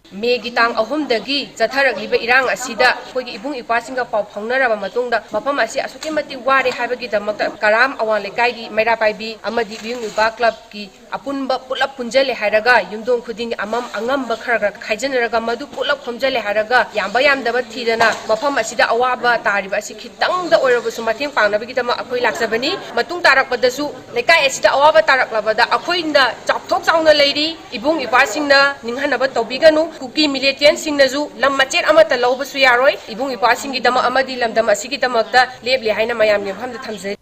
ꯃꯦꯒꯤ ꯇꯥꯡ ꯑꯍꯨꯝꯗꯒꯤ ꯆꯠꯊꯔꯛꯂꯤꯕ ꯏꯔꯥꯡ ꯑꯁꯤꯗ ꯑꯩꯈꯣꯏꯒꯤ ꯏꯕꯨꯡ ꯏꯄ꯭ꯋꯥꯁꯤꯡꯒ ꯄꯥꯎ ꯐꯥꯎꯅꯔꯕ ꯃꯇꯨꯡꯗ, ꯃꯐꯝ ꯑꯁꯤ ꯑꯁꯨꯛꯀꯤ ꯃꯇꯤꯛ ꯋꯥꯔꯦ ꯍꯥꯏꯕꯒꯤꯗꯃꯛꯇ ꯀꯔꯥꯝ ꯑꯋꯥꯡ ꯂꯩꯀꯥꯏꯒꯤ ꯃꯩꯔꯥ ꯄꯥꯏꯕꯤ ꯑꯃꯗꯤ ꯏꯕꯨꯡ ꯏꯄ꯭ꯋꯥ ꯀ꯭ꯂꯕꯀꯤ ꯑꯄꯨꯟꯕ ꯄꯨꯂꯞ ꯄꯨꯟꯖꯜꯂꯦ ꯍꯥꯏꯔꯒ, ꯌꯨꯝꯊꯣꯡ ꯈꯨꯗꯤꯡꯒꯤ ꯑꯃꯝ ꯑꯉꯝꯕ ꯈꯔ ꯈꯔ ꯈꯥꯏꯖꯤꯟꯅꯔꯒ, ꯃꯗꯨ ꯄꯨꯂꯞ ꯈꯣꯝꯖꯜꯂꯦ ꯍꯥꯏꯔꯒ, ꯌꯥꯝꯕ ꯌꯥꯝꯗꯕ ꯊꯤꯗꯅ ꯃꯐꯝ ꯑꯁꯤꯗ ꯑꯋꯥꯕ ꯇꯥꯔꯤꯕ ꯑꯁꯤ ꯈꯤꯇꯪꯗ ꯑꯣꯏꯔꯕꯁꯨ ꯃꯇꯦꯡ ꯄꯥꯡꯅꯕꯒꯤꯗꯃꯛ ꯑꯩꯈꯣꯏ ꯂꯥꯛꯆꯕꯅꯤ꯫ ꯃꯇꯨꯡ ꯇꯥꯔꯛꯄꯗꯁꯨ ꯂꯩꯀꯥꯏ ꯑꯁꯤꯗ ꯑꯋꯥꯕ ꯇꯥꯔꯛꯂꯕꯗ ꯑꯩꯈꯣꯏꯅ ꯆꯥꯎꯊꯣꯛ ꯆꯥꯎꯅ ꯂꯩꯔꯤ꯫ ꯏꯕꯨꯡ ꯏꯄ꯭ꯋꯥꯁꯤꯡꯅ ꯅꯤꯡꯍꯟꯅꯕ ꯇꯧꯕꯤꯒꯅꯨ꯫ ꯀꯨꯀꯤ ꯃꯤꯂꯤꯇꯦꯟꯁꯤꯡꯅꯁꯨ ꯂꯝ ꯃꯆꯦꯠ ꯑꯃꯠꯇ ꯂꯧꯕꯁꯨ ꯌꯥꯔꯣꯏ꯫ ꯏꯕꯨꯡ ꯏꯄ꯭ꯋꯥꯁꯤꯡꯒꯤꯗꯃꯛ ꯑꯃꯗꯤ ꯂꯝꯗꯝ ꯑꯁꯤꯒꯤꯗꯃꯛꯇ ꯂꯦꯞꯂꯤ ꯍꯥꯏꯅ ꯃꯌꯥꯝꯒꯤ ꯃꯐꯝꯗ ꯊꯝꯖꯔꯤ꯫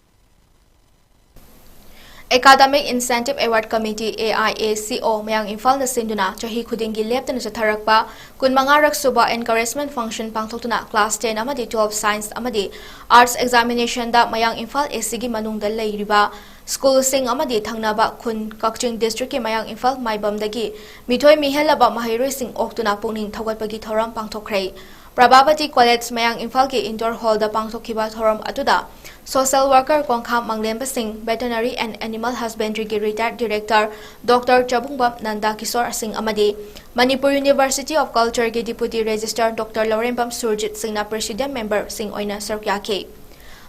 Academic Incentive Award Committee, AIACO, ꯃꯌꯥꯡ ꯏꯝꯐꯥꯜꯅ ꯁꯤꯟꯗꯨꯅ ꯆꯍꯤ ꯈꯨꯗꯤꯡꯒꯤ ꯂꯦꯞꯇꯅ ꯆꯠꯊꯔꯛꯄ ꯀꯨꯟꯃꯉꯥꯔꯛ ꯁꯨꯕ encouragement function ꯄꯥꯡꯊꯣꯛꯇꯨꯅ class ten ꯑꯃꯗꯤ twelve science ꯑꯃꯗꯤ arts examination ꯗ ꯃꯌꯥꯡ ꯏꯝꯐꯥꯜ AC ꯒꯤ ꯃꯅꯨꯡꯗ ꯂꯩꯔꯤꯕ school ꯁꯤꯡ ꯑꯃꯗꯤ ꯊꯪꯅꯕ ꯈꯨꯟ ꯀꯛꯆꯤꯡ district ꯀꯤ ꯃꯌꯥꯡ ꯏꯝꯐꯥꯜ ꯃꯥꯏꯕꯝꯗꯒꯤ ꯃꯤꯊꯣꯏ ꯃꯤꯍꯦꯜꯂꯕ ꯃꯍꯩꯔꯣꯏꯁꯤꯡ ꯑꯣꯛꯇꯨꯅ ꯄꯨꯛꯅꯤꯡ ꯊꯧꯒꯠꯄꯒꯤ ꯊꯧꯔꯝ ꯄꯥꯡꯊꯣꯛꯈ꯭ꯔꯦ꯫ ꯄ꯭ꯔꯚꯥꯕꯇꯤ College ꯃꯌꯥꯡ ꯏꯝꯐꯥꯜꯒꯤ indoor hall ꯗ ꯄꯥꯡꯊꯣꯛꯈꯤꯕ ꯊꯧꯔꯝ ꯑꯗꯨꯗ social worker ꯀꯣꯡꯈꯥꯝ ꯃꯪꯂꯦꯝꯕ ꯁꯤꯡ, Veterinary and Animal Husbandary ꯒꯤ retired director Doctor ꯆꯕꯨꯡꯕꯝ Nanda Kishore ꯁꯤꯡ ꯑꯃꯗꯤ Manipur University of Culture ꯒꯤ Deputy Registrar Doctor ꯂꯧꯔꯦꯝꯕꯝ ꯁꯨꯔꯖꯤꯠ ꯁꯤꯡꯅ president member ꯁꯤꯡ ꯑꯣꯏꯅ ꯁꯔꯨꯛ ꯌꯥꯈꯤ꯫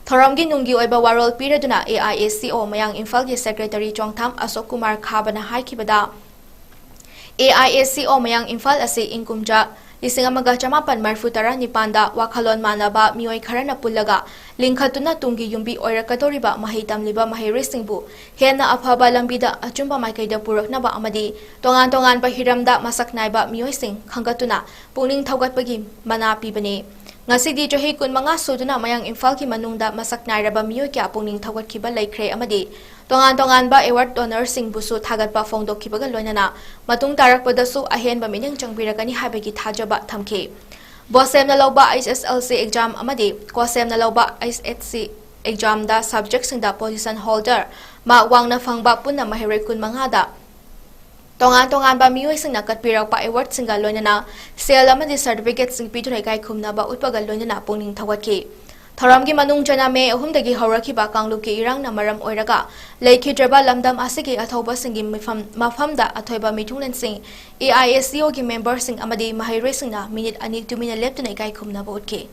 ꯊꯧꯔꯝꯒꯤ ꯅꯨꯡꯒꯤ ꯑꯣꯏꯕ ꯋꯥꯔꯣꯜ ꯄꯤꯔꯗꯨꯅ AIACO ꯃꯌꯥꯡ ꯏꯝꯐꯥꯜꯒꯤ secretary ꯆꯣꯡꯊꯥꯝ ꯑꯁꯣꯛ ꯀꯨꯃꯥꯔ ꯈꯥꯕꯅ ꯍꯥꯏꯈꯤꯕꯗ, AIACO ꯃꯌꯥꯡ ꯏꯝꯐꯥꯜ ꯑꯁꯤ ꯏꯪ ꯀꯨꯝꯖꯥ ꯂꯤꯁꯤꯡ ꯑꯃꯒ ꯆꯃꯥꯄꯟ ꯃꯔꯤꯐꯨ ꯇꯔꯥ ꯅꯤꯄꯥꯟꯗ ꯋꯥꯈꯜꯂꯣꯟ ꯃꯥꯟꯅꯕ ꯃꯤꯑꯣꯏ ꯈꯔꯅ ꯄꯨꯜꯂꯒ ꯂꯤꯡꯈꯠꯇꯨꯅ ꯇꯨꯡꯒꯤ ꯌꯨꯝꯕꯤ ꯑꯣꯏꯔꯛꯀꯗꯧꯔꯤꯕ ꯃꯍꯩ ꯇꯝꯂꯤꯕ ꯃꯍꯩꯔꯣꯏꯁꯤꯡꯕꯨ ꯍꯦꯟꯅ ꯑꯐꯕ ꯂꯝꯕꯤꯗ ꯑꯆꯨꯝꯕ ꯃꯥꯏꯀꯩꯗ ꯄꯨꯔꯛꯅꯕ ꯑꯃꯗꯤ ꯇꯣꯉꯥꯟ ꯇꯣꯉꯥꯟꯕ ꯍꯤꯔꯝꯗ ꯃꯁꯛ ꯅꯥꯏꯕ ꯃꯤꯑꯣꯏꯁꯤꯡ ꯈꯟꯒꯠꯇꯨꯅ ꯄꯨꯛꯅꯤꯡ ꯊꯧꯒꯠꯄꯒꯤ ꯃꯅꯥ ꯄꯤꯕꯅꯤ꯫ ꯉꯁꯤꯗꯤ ꯆꯍꯤ ꯀꯨꯟꯃꯉꯥ ꯁꯨꯗꯨꯅ ꯃꯌꯥꯡ ꯏꯝꯐꯥꯜꯒꯤ ꯃꯅꯨꯡꯗ ꯃꯁꯛ ꯅꯥꯏꯔꯕ ꯃꯤꯑꯣꯏ ꯀꯌꯥ ꯄꯨꯛꯅꯤꯡ ꯊꯧꯒꯠꯈꯤꯕ ꯂꯩꯈ꯭ꯔꯦ ꯑꯃꯗꯤ ꯇꯣꯉꯥꯟ ꯇꯣꯉꯥꯟꯕ award donorꯁꯤꯡꯕꯨꯁꯨ ꯊꯥꯒꯠꯄ ꯐꯣꯡꯗꯣꯛꯈꯤꯕꯒ ꯂꯣꯏꯅꯅ ꯃꯇꯨꯡ ꯇꯥꯔꯛꯄꯗꯁꯨ ꯑꯍꯦꯟꯕ ꯃꯤꯠꯌꯦꯡ ꯆꯪꯕꯤꯔꯛꯀꯅꯤ ꯍꯥꯏꯕꯒꯤ ꯊꯥꯖꯕ ꯊꯝꯈꯤ꯫ ꯕꯣꯁꯦꯝꯅ ꯂꯧꯕ H S L C exam ꯑꯃꯗꯤ ꯀꯣꯁꯦꯝꯅ ꯂꯧꯕ H S C examꯗ subjectꯁꯤꯡꯗ position holder mark ꯋꯥꯡꯅ ꯐꯪꯕ ꯄꯨꯟꯅ ꯃꯍꯩꯔꯣꯏ ꯀꯨꯟꯃꯉꯥꯗ ꯇꯣꯉꯥꯟ ꯇꯣꯉꯥꯟꯕ ꯃꯤꯑꯣꯏꯁꯤꯡꯅ ꯀꯠꯄꯤꯔꯛꯄ awardꯁꯤꯡꯒ ꯂꯣꯏꯅꯅ ꯁꯦꯜ ꯑꯃꯗꯤ certificateꯁꯤꯡ ꯄꯤꯗꯨꯅ ꯏꯀꯥꯏ ꯈꯨꯝꯅꯕ ꯎꯠꯄꯒ ꯂꯣꯏꯅꯅ ꯄꯨꯛꯅꯤꯡ ꯊꯧꯒꯠꯈꯤ꯫ ꯊꯧꯔꯝꯒꯤ ꯃꯅꯨꯡ ꯆꯟꯅ ꯃꯦ ꯑꯍꯨꯝꯗꯒꯤ ꯍꯧꯔꯛꯈꯤꯕ ꯀꯥꯡꯂꯨꯞꯀꯤ ꯏꯔꯥꯡꯅ ꯃꯔꯝ ꯑꯣꯏꯔꯒ ꯂꯩꯈꯤꯗ꯭ꯔꯕ ꯂꯝꯗꯝ ꯑꯁꯤꯒꯤ ꯑꯊꯧꯕꯁꯤꯡꯒꯤ ꯃꯤꯐꯝ, ꯃꯐꯝꯗ ꯑꯊꯣꯏꯕ ꯃꯤꯊꯨꯡꯂꯦꯟꯁꯤꯡ, A I S D Oꯒꯤ memberꯁꯤꯡ ꯑꯃꯗꯤ ꯃꯍꯩꯔꯣꯏꯁꯤꯡꯅ ꯃꯤꯅꯤꯠ ꯑꯅꯤ ꯇꯨꯃꯤꯟꯅ ꯂꯦꯞꯇꯨꯅ ꯏꯀꯥꯏ ꯈꯨꯝꯅꯕ ꯎꯠꯈꯤ꯫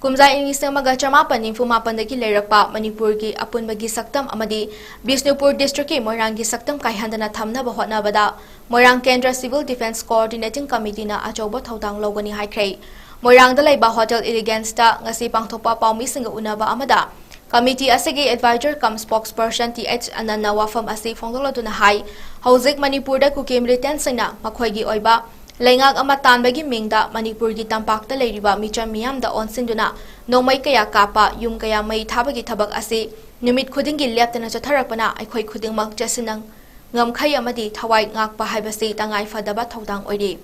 ꯀꯨꯝꯖꯥ ꯏꯪ ꯂꯤꯁꯤꯡ ꯑꯃꯒ ꯆꯃꯥꯄꯟ ꯅꯤꯐꯨ ꯃꯥꯄꯟꯗꯒꯤ ꯂꯩꯔꯛꯄ ꯃꯅꯤꯄꯨꯔꯒꯤ ꯑꯄꯨꯟꯕꯒꯤ ꯁꯛꯇꯝ ꯑꯃꯗꯤ ꯕꯤꯁꯅꯨꯄꯨꯔ districtꯀꯤ ꯃꯣꯏꯔꯥꯡꯒꯤ ꯁꯛꯇꯝ ꯀꯥꯏꯍꯟꯗꯅ ꯊꯝꯅꯕ ꯍꯣꯠꯅꯕꯗ ꯃꯣꯏꯔꯥꯡ ꯀꯦꯟꯗ꯭ꯔ Civil Defence Coordinating Committeeꯅ ꯑꯆꯧꯕ ꯊꯧꯗꯥꯡ ꯂꯧꯒꯅꯤ ꯍꯥꯏꯈ꯭ꯔꯦ꯫ ꯃꯣꯏꯔꯥꯡꯗ ꯂꯩꯕ Hotel Eleganceꯇ ꯉꯁꯤ ꯄꯥꯡꯊꯣꯛꯄ ꯄꯥꯎꯃꯤꯁꯤꯡꯒ ꯎꯅꯕ ꯑꯃꯗ committee ꯑꯁꯤꯒꯤ advisor cum spokesperson T H ꯑꯅꯟꯅ ꯋꯥꯐꯝ ꯑꯁꯤ ꯐꯣꯡꯗꯣꯛꯂꯗꯨꯅ ꯍꯥꯏ, ꯍꯧꯖꯤꯛ ꯃꯅꯤꯄꯨꯔꯗ ꯀꯨꯀꯤ militantꯁꯤꯡꯅ ꯃꯈꯣꯏꯒꯤ ꯑꯣꯏꯕ ꯂꯩꯉꯥꯛ ꯑꯃ ꯇꯥꯟꯕꯒꯤ ꯃꯤꯡꯗ ꯃꯅꯤꯄꯨꯔꯒꯤ ꯇꯝꯄꯥꯛꯇ ꯂꯩꯔꯤꯕ ꯃꯤꯆꯝ ꯃꯤꯌꯥꯝꯗ ꯑꯣꯟꯁꯤꯟꯗꯨꯅ ꯅꯣꯡꯃꯩ ꯀꯌꯥ ꯀꯥꯞꯄ, ꯌꯨꯝ ꯀꯌꯥ ꯃꯩ ꯊꯥꯕꯒꯤ ꯊꯕꯛ ꯑꯁꯤ ꯅꯨꯃꯤꯠ ꯈꯨꯗꯤꯡꯒꯤ ꯂꯦꯞꯇꯅ ꯆꯠꯊꯔꯛꯄꯅ ꯑꯩꯈꯣꯏ ꯈꯨꯗꯤꯡꯃꯛ ꯆꯦꯠꯁꯤꯟꯅ ꯉꯝꯈꯩ ꯑꯃꯗꯤ ꯊꯋꯥꯏ ꯉꯥꯛꯄ ꯍꯥꯏꯕꯁꯤ ꯇꯉꯥꯏ ꯐꯗꯕ ꯊꯧꯗꯥꯡ ꯑꯣꯏꯔꯤ꯫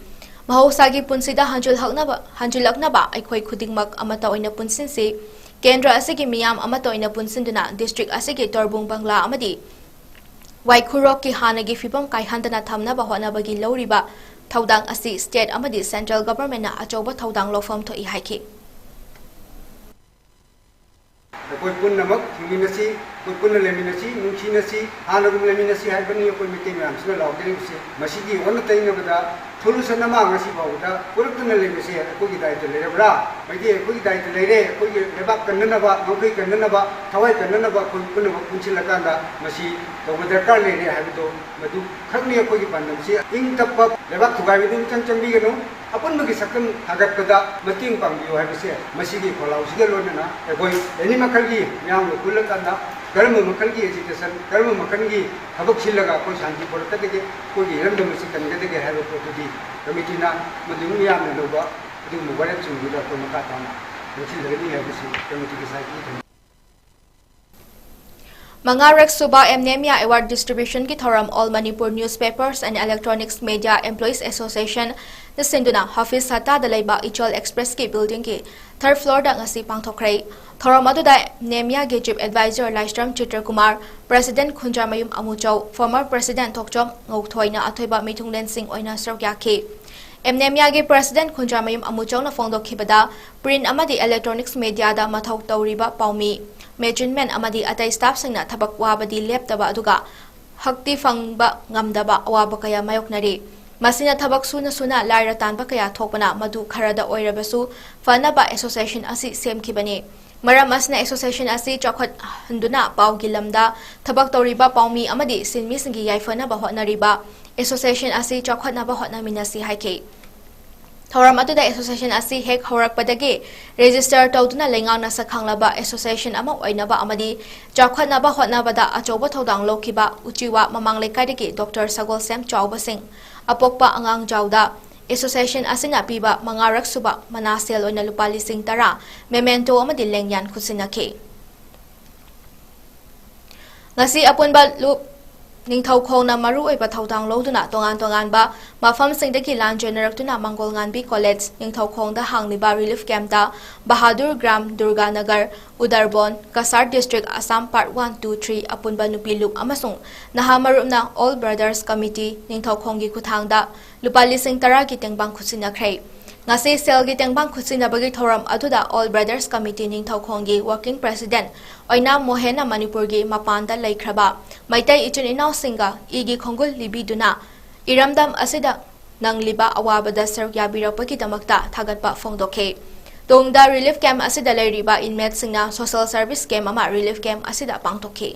ꯃꯍꯧꯁꯥꯒꯤ ꯄꯨꯟꯁꯤꯗ ꯍꯟꯖꯤꯜꯍꯛꯅꯕ, ꯍꯟꯖꯤꯜꯂꯛꯅꯕ ꯑꯩꯈꯣꯏ ꯈꯨꯗꯤꯡꯃꯛ ꯑꯃꯠꯇ ꯑꯣꯏꯅ ꯄꯨꯟꯁꯤꯟꯁꯤ꯫ ꯀꯦꯟꯗ꯭ꯔ ꯑꯁꯤꯒꯤ ꯃꯤꯌꯥꯝ ꯑꯃꯠꯇ ꯑꯣꯏꯅ ꯄꯨꯟꯁꯤꯟꯗꯨꯅ district ꯑꯁꯤꯒꯤ ꯇꯣꯔꯕꯨꯡ ꯕꯪꯂꯥ ꯑꯃꯗꯤ ꯋꯥꯏꯈꯨꯔꯣꯛꯀꯤ ꯍꯥꯟꯅꯒꯤ ꯐꯤꯕꯝ ꯀꯥꯏꯍꯟꯗꯅ ꯊꯝꯅꯕ ꯍꯣꯠꯅꯕꯒꯤ ꯂꯧꯔꯤꯕ ꯊꯧꯗꯥꯡ ꯑꯁꯤ state ꯑꯃꯗꯤ central governmentꯅ ꯑꯆꯧꯕ ꯊꯧꯗꯥꯡ ꯂꯧꯐꯝ ꯊꯣꯛꯏ ꯍꯥꯏꯈꯤ꯫ ꯑꯩꯈꯣꯏ ꯄꯨꯝꯅꯃꯛ ꯍꯤꯡꯃꯤꯟꯅꯁꯤ, ꯑꯩꯈꯣꯏ ꯄꯨꯟꯅ ꯂꯩꯃꯤꯟꯅꯁꯤ, ꯅꯨꯡꯁꯤꯅꯁꯤ, ꯍꯥꯟꯅꯒꯨꯝ ꯂꯩꯃꯤꯟꯅꯁꯤ ꯍꯥꯏꯕꯅꯤ ꯑꯩꯈꯣꯏ ꯃꯩꯇꯩ ꯃꯌꯥꯝꯁꯤꯅ ꯂꯥꯎꯖꯔꯤꯕꯁꯤ꯫ ꯃꯁꯤꯒꯤ ꯑꯣꯟꯅ ꯇꯩꯅꯕꯗ solution ꯑꯃ ꯉꯁꯤ ꯐꯥꯎꯕꯗ ꯄꯨꯔꯛꯇꯅ ꯂꯩꯕꯁꯦ ꯑꯩꯈꯣꯏꯒꯤ ꯗꯥꯏꯇ ꯂꯩꯔꯕ꯭ꯔꯥ? ꯃꯩꯇꯩ ꯑꯩꯈꯣꯏꯒꯤ ꯗꯥꯏꯇ ꯂꯩꯔꯦ, ꯑꯩꯈꯣꯏꯒꯤ ꯂꯩꯕꯥꯛ ꯀꯟꯅꯅꯕ, ꯉꯝꯈꯩ ꯀꯟꯅꯅꯕ, ꯊꯋꯥꯏ ꯀꯟꯅꯅꯕ ꯑꯩꯈꯣꯏ ꯄꯨꯝꯅꯃꯛ ꯄꯨꯟꯁꯤꯜꯂꯀꯥꯟꯗ ꯃꯁꯤ ꯇꯧꯕ ꯗꯔꯀꯥꯔ ꯂꯩꯔꯦ ꯍꯥꯏꯕꯗꯣ ꯃꯗꯨ ꯈꯛꯅꯤ ꯑꯩꯈꯣꯏꯒꯤ ꯄꯥꯟꯗꯝꯁꯤ꯫ ꯏꯪ ꯇꯞꯄ ꯂꯩꯕꯥꯛ ꯊꯨꯒꯥꯏꯕꯗꯨ ꯃꯤꯆꯪ ꯆꯪꯕꯤꯒꯅꯨ꯫ ꯑꯄꯨꯟꯕꯒꯤ ꯁꯛꯇꯝ ꯊꯥꯒꯠꯄꯗ ꯃꯇꯦꯡ ꯄꯥꯡꯕꯤꯌꯨ ꯍꯥꯏꯕꯁꯦ ꯃꯁꯤꯒꯤ ꯈꯣꯜꯂꯥꯎꯁꯤꯒ ꯂꯣꯏꯅꯅ ꯑꯩꯈꯣꯏ ꯑꯦꯅꯤ ꯃꯈꯜꯒꯤ ꯃꯤꯌꯥꯝꯒ ꯄꯨꯜꯂꯀꯥꯟꯗ ꯀꯔꯝꯕ ꯃꯈꯜꯒꯤ ꯑꯦꯖꯤꯇꯦꯁꯟ, ꯀꯔꯝꯕ ꯃꯈꯜꯒꯤ ꯊꯕꯛ ꯁꯤꯜꯂꯒ ꯑꯩꯈꯣꯏ ꯁꯥꯟꯇꯤ ꯄꯨꯔꯛꯀꯗꯒꯦ, ꯑꯩꯈꯣꯏꯒꯤ ꯏꯔꯝꯗꯝ ꯑꯁꯤ ꯀꯟꯒꯗꯒꯦ ꯍꯥꯏꯕ ꯄꯣꯠꯇꯨꯗꯤ ꯀꯃꯤꯇꯤꯅ ꯃꯗꯨ ꯃꯤꯌꯥꯝꯅ ꯂꯧꯕ ꯑꯗꯨꯒꯨꯝꯕ ꯋꯥꯔꯦꯞꯁꯤꯡꯗꯨꯗ ꯑꯩꯈꯣꯏ ꯃꯈꯥ ꯇꯥꯅ ꯂꯧꯁꯤꯜꯂꯒꯅꯤ ꯍꯥꯏꯕꯁꯤ ꯀꯃꯤꯇꯤꯒꯤ ꯁꯥꯏꯠꯇꯒꯤ ꯊꯝꯖꯩ꯫ ꯃꯉꯥꯔꯛ ꯁꯨꯕ ꯑꯦꯝꯅꯦꯃꯤꯌꯥ ꯑꯦꯋꯥꯔꯗ ꯗꯤꯁꯇ꯭ꯔꯤꯕ꯭ꯌꯨꯁꯟꯒꯤ ꯊꯧꯔꯝ All Manipur Newspapers and Electronics Media Employees Association ꯅ ꯁꯤꯟꯗꯨꯅ ꯍꯥꯐꯤꯖ ꯁꯠꯇꯥꯗ ꯂꯩꯕ ꯏꯆꯣꯜ ꯑꯦꯛꯁꯄ꯭ꯔꯦꯁꯀꯤ ꯕꯤꯜꯗꯤꯡꯒꯤ ꯊꯔꯗ ꯐ꯭ꯂꯣꯔꯗ ꯉꯁꯤ ꯄꯥꯡꯊꯣꯛꯈ꯭ꯔꯦ꯫ ꯊꯧꯔꯝ ꯑꯗꯨꯗ ꯅꯦꯃꯤꯌꯥꯒꯤ ꯆꯤꯐ ꯑꯦꯗꯚꯥꯏꯖꯔ ꯂꯥꯏꯁ꯭ꯔꯝ ꯆꯤꯇ꯭ꯔꯀꯨꯃꯥꯔ, ꯄ꯭ꯔꯦꯁꯤꯗꯦꯟꯠ ꯈꯨꯟꯗ꯭ꯔꯥꯃꯌꯨꯝ ꯑꯃꯨꯆꯧ, ꯐꯣꯔꯃꯔ ꯄ꯭ꯔꯦꯁꯤꯗꯦꯟꯠ ꯊꯣꯛꯆꯣꯝ ꯉꯧꯊꯣꯏꯅ ꯑꯊꯣꯏꯕ ꯃꯤꯊꯨꯡꯂꯦꯟꯁꯤꯡ ꯑꯣꯏꯅ ꯁꯔꯨꯛ ꯌꯥꯈꯤ꯫ ꯑꯦꯝꯅꯦꯃꯤꯌꯥꯒꯤ ꯄ꯭ꯔꯦꯁꯤꯗꯦꯟꯠ ꯈꯨꯟꯗ꯭ꯔꯥꯃꯌꯨꯝ ꯑꯃꯨꯆꯧꯅ ꯐꯣꯡꯗꯣꯛꯈꯤꯕꯗ, ꯄ꯭ꯔꯤꯟꯠ ꯑꯃꯗꯤ ꯏꯂꯦꯛꯇ꯭ꯔꯣꯅꯤꯛꯁ ꯃꯦꯗꯤꯌꯥꯗ ꯃꯊꯧ ꯇꯧꯔꯤꯕ ꯄꯥꯎꯃꯤ, ꯃꯦꯆꯤꯟꯃꯦꯟ ꯑꯃꯗꯤ ꯑꯇꯩ ꯁ꯭ꯇꯥꯐꯁꯤꯡꯅ ꯊꯕꯛ ꯋꯥꯕꯗꯤ ꯂꯦꯞꯇꯕ ꯑꯗꯨꯒ ꯍꯛꯇꯤ ꯐꯪꯕ ꯉꯝꯗꯕ ꯑꯋꯥꯕ ꯀꯌꯥ ꯃꯥꯌꯣꯛꯅꯔꯤ꯫ ꯃꯁꯤꯅ ꯊꯕꯛ ꯁꯨꯅ ꯁꯨꯅ ꯂꯥꯏꯔ ꯇꯥꯟꯕ ꯀꯌꯥ ꯊꯣꯛꯄꯅ ꯃꯗꯨ ꯈꯔꯗ ꯑꯣꯏꯔꯕꯁꯨ ꯐꯅꯕ ꯑꯦꯁꯣꯁꯤꯌꯦꯁꯟ ꯑꯁꯤ ꯁꯦꯝꯈꯤꯕꯅꯤ꯫ ꯃꯔꯝ ꯑꯁꯤꯅ ꯑꯦꯁꯣꯁꯤꯌꯦꯁꯟ ꯑꯁꯤ ꯆꯥꯎꯈꯠꯍꯟꯗꯨꯅ ꯄꯥꯎꯒꯤ ꯂꯝꯗ ꯊꯕꯛ ꯇꯧꯔꯤꯕ ꯄꯥꯎꯃꯤ ꯑꯃꯗꯤ ꯁꯤꯟꯃꯤꯁꯤꯡꯒꯤ ꯌꯥꯏꯐꯅꯕ ꯍꯣꯠꯅꯔꯤꯕ ꯑꯦꯁꯣꯁꯤꯌꯦꯁꯟ ꯑꯁꯤ ꯆꯥꯎꯈꯠꯅꯕ ꯍꯣꯠꯅꯃꯤꯟꯅꯁꯤ ꯍꯥꯏꯈꯤ꯫ ꯊꯧꯔꯝ ꯑꯗꯨꯗ ꯑꯦꯁꯣꯁꯤꯌꯦꯁꯟ ꯑꯁꯤ ꯍꯦꯛ ꯍꯧꯔꯛꯄꯗꯒꯤ ꯔꯦꯖꯤꯁꯇꯔ ꯇꯧꯗꯨꯅ ꯂꯩꯉꯥꯛꯅ ꯁꯛꯈꯪꯂꯕ ꯑꯦꯁꯣꯁꯤꯌꯦꯁꯟ ꯑꯃ ꯑꯣꯏꯅꯕ ꯑꯃꯗꯤ ꯆꯥꯎꯈꯠꯅꯕ ꯍꯣꯠꯅꯕꯗ ꯑꯆꯧꯕ ꯊꯧꯗꯥꯡ ꯂꯧꯈꯤꯕ ꯎꯆꯤꯋꯥ ꯃꯃꯥꯡ ꯂꯩꯀꯥꯏꯗꯒꯤ ꯗꯣꯛꯇꯔ ꯁꯒꯣꯜꯁꯦꯝ ꯆꯥꯎꯕꯁꯤꯡ ꯑꯄꯣꯛꯄ ꯑꯉꯥꯡꯖꯥꯎꯗ ꯑꯦꯁꯣꯁꯤꯌꯦꯁꯟ ꯑꯁꯤꯅ ꯄꯤꯕ ꯃꯉꯥꯔꯛ ꯁꯨꯕ ꯃꯅꯥꯁꯦꯜ ꯑꯣꯏꯅ ꯂꯨꯄꯥ ꯂꯤꯁꯤꯡ ꯇꯔꯥ, ꯃꯦꯃꯦꯟꯇꯣ ꯑꯃꯗꯤ ꯂꯦꯡꯌꯥꯟ ꯈꯨꯠꯁꯤꯟꯅꯈꯤ꯫ ꯉꯁꯤ ꯑꯄꯨꯟꯕ ꯂꯨꯞ ꯅꯤꯡꯊꯧꯈꯣꯡꯅ ꯃꯔꯨꯑꯣꯏꯕ ꯊꯧꯗꯥꯡ ꯂꯧꯗꯨꯅ ꯇꯣꯉꯥꯟ ꯇꯣꯉꯥꯟꯕ ꯃꯐꯝꯁꯤꯡꯗꯒꯤ ꯂꯥꯟꯖꯦꯟꯅꯔꯛꯇꯨꯅ ꯃꯪꯒꯣꯜ ꯉꯥꯟꯕꯤ ꯀꯣꯂꯦꯖ ꯅꯤꯡꯊꯧꯈꯣꯡꯗ ꯍꯥꯡꯂꯤꯕ relief camp Bahadurgram, Durganagar, Udarbond, Cachar district, Assam part one, two, three ꯑꯄꯨꯟꯕ ꯅꯨꯄꯤ ꯂꯨꯞ ꯑꯃꯁꯨꯡ ꯅꯍꯥ ꯃꯔꯨꯞꯅ ꯑꯣꯜ ꯕ꯭ꯔꯗꯔꯁ ꯀꯃꯤꯇꯤ ꯅꯤꯡꯊꯧꯈꯣꯡꯒꯤ ꯈꯨꯠꯊꯥꯡꯗ ꯂꯨꯄꯥ ꯂꯤꯁꯤꯡ ꯇꯔꯥꯒꯤ ꯇꯦꯡꯕꯥꯡ ꯈꯨꯠꯁꯤꯟꯅꯈ꯭ꯔꯦ꯫ ꯉꯁꯤ ꯁꯦꯜꯒꯤ ꯇꯦꯡꯕꯥꯡ ꯈꯨꯠꯁꯤꯟꯅꯕꯒꯤ ꯊꯧꯔꯝ ꯑꯗꯨꯗ ꯑꯣꯜ ꯕ꯭ꯔꯗꯔꯁ ꯀꯃꯤꯇꯤ ꯅꯤꯡꯊꯧꯈꯣꯡꯒꯤ ꯋꯥꯔꯀꯤꯡ ꯄ꯭ꯔꯦꯁꯤꯗꯦꯟꯠ ꯑꯣꯏꯅꯥꯝ ꯃꯣꯍꯦꯟꯅ ꯃꯅꯤꯄꯨꯔꯒꯤ ꯃꯄꯥꯟꯗ ꯂꯩꯈ꯭ꯔꯕ ꯃꯩꯇꯩ ꯏꯆꯤꯟ ꯏꯅꯥꯎꯁꯤꯡꯒ ꯏꯒꯤ ꯈꯣꯡꯒꯨꯜ ꯂꯤꯕꯤꯗꯨꯅ ꯏꯔꯝꯗꯝ ꯑꯁꯤꯗ ꯅꯪꯂꯤꯕ ꯑꯋꯥꯕꯗ ꯁꯔꯨꯛ ꯌꯥꯕꯤꯔꯛꯄꯒꯤꯗꯃꯛꯇ ꯊꯥꯒꯠꯄ ꯐꯣꯡꯗꯣꯛꯈꯤ꯫ ꯇꯨꯡꯗ ꯔꯤꯂꯤꯐ ꯀꯦꯝꯞ ꯑꯁꯤꯗ ꯂꯩꯔꯤꯕ ꯏꯟꯃꯦꯠꯁꯤꯡꯅ ꯁꯣꯁꯦꯜ ꯁꯔꯚꯤꯁ ꯀꯦꯝꯞ ꯑꯃ ꯔꯤꯂꯤꯐ ꯀꯦꯝꯞ ꯑꯁꯤꯗ ꯄꯥꯡꯊꯣꯛꯈꯤ꯫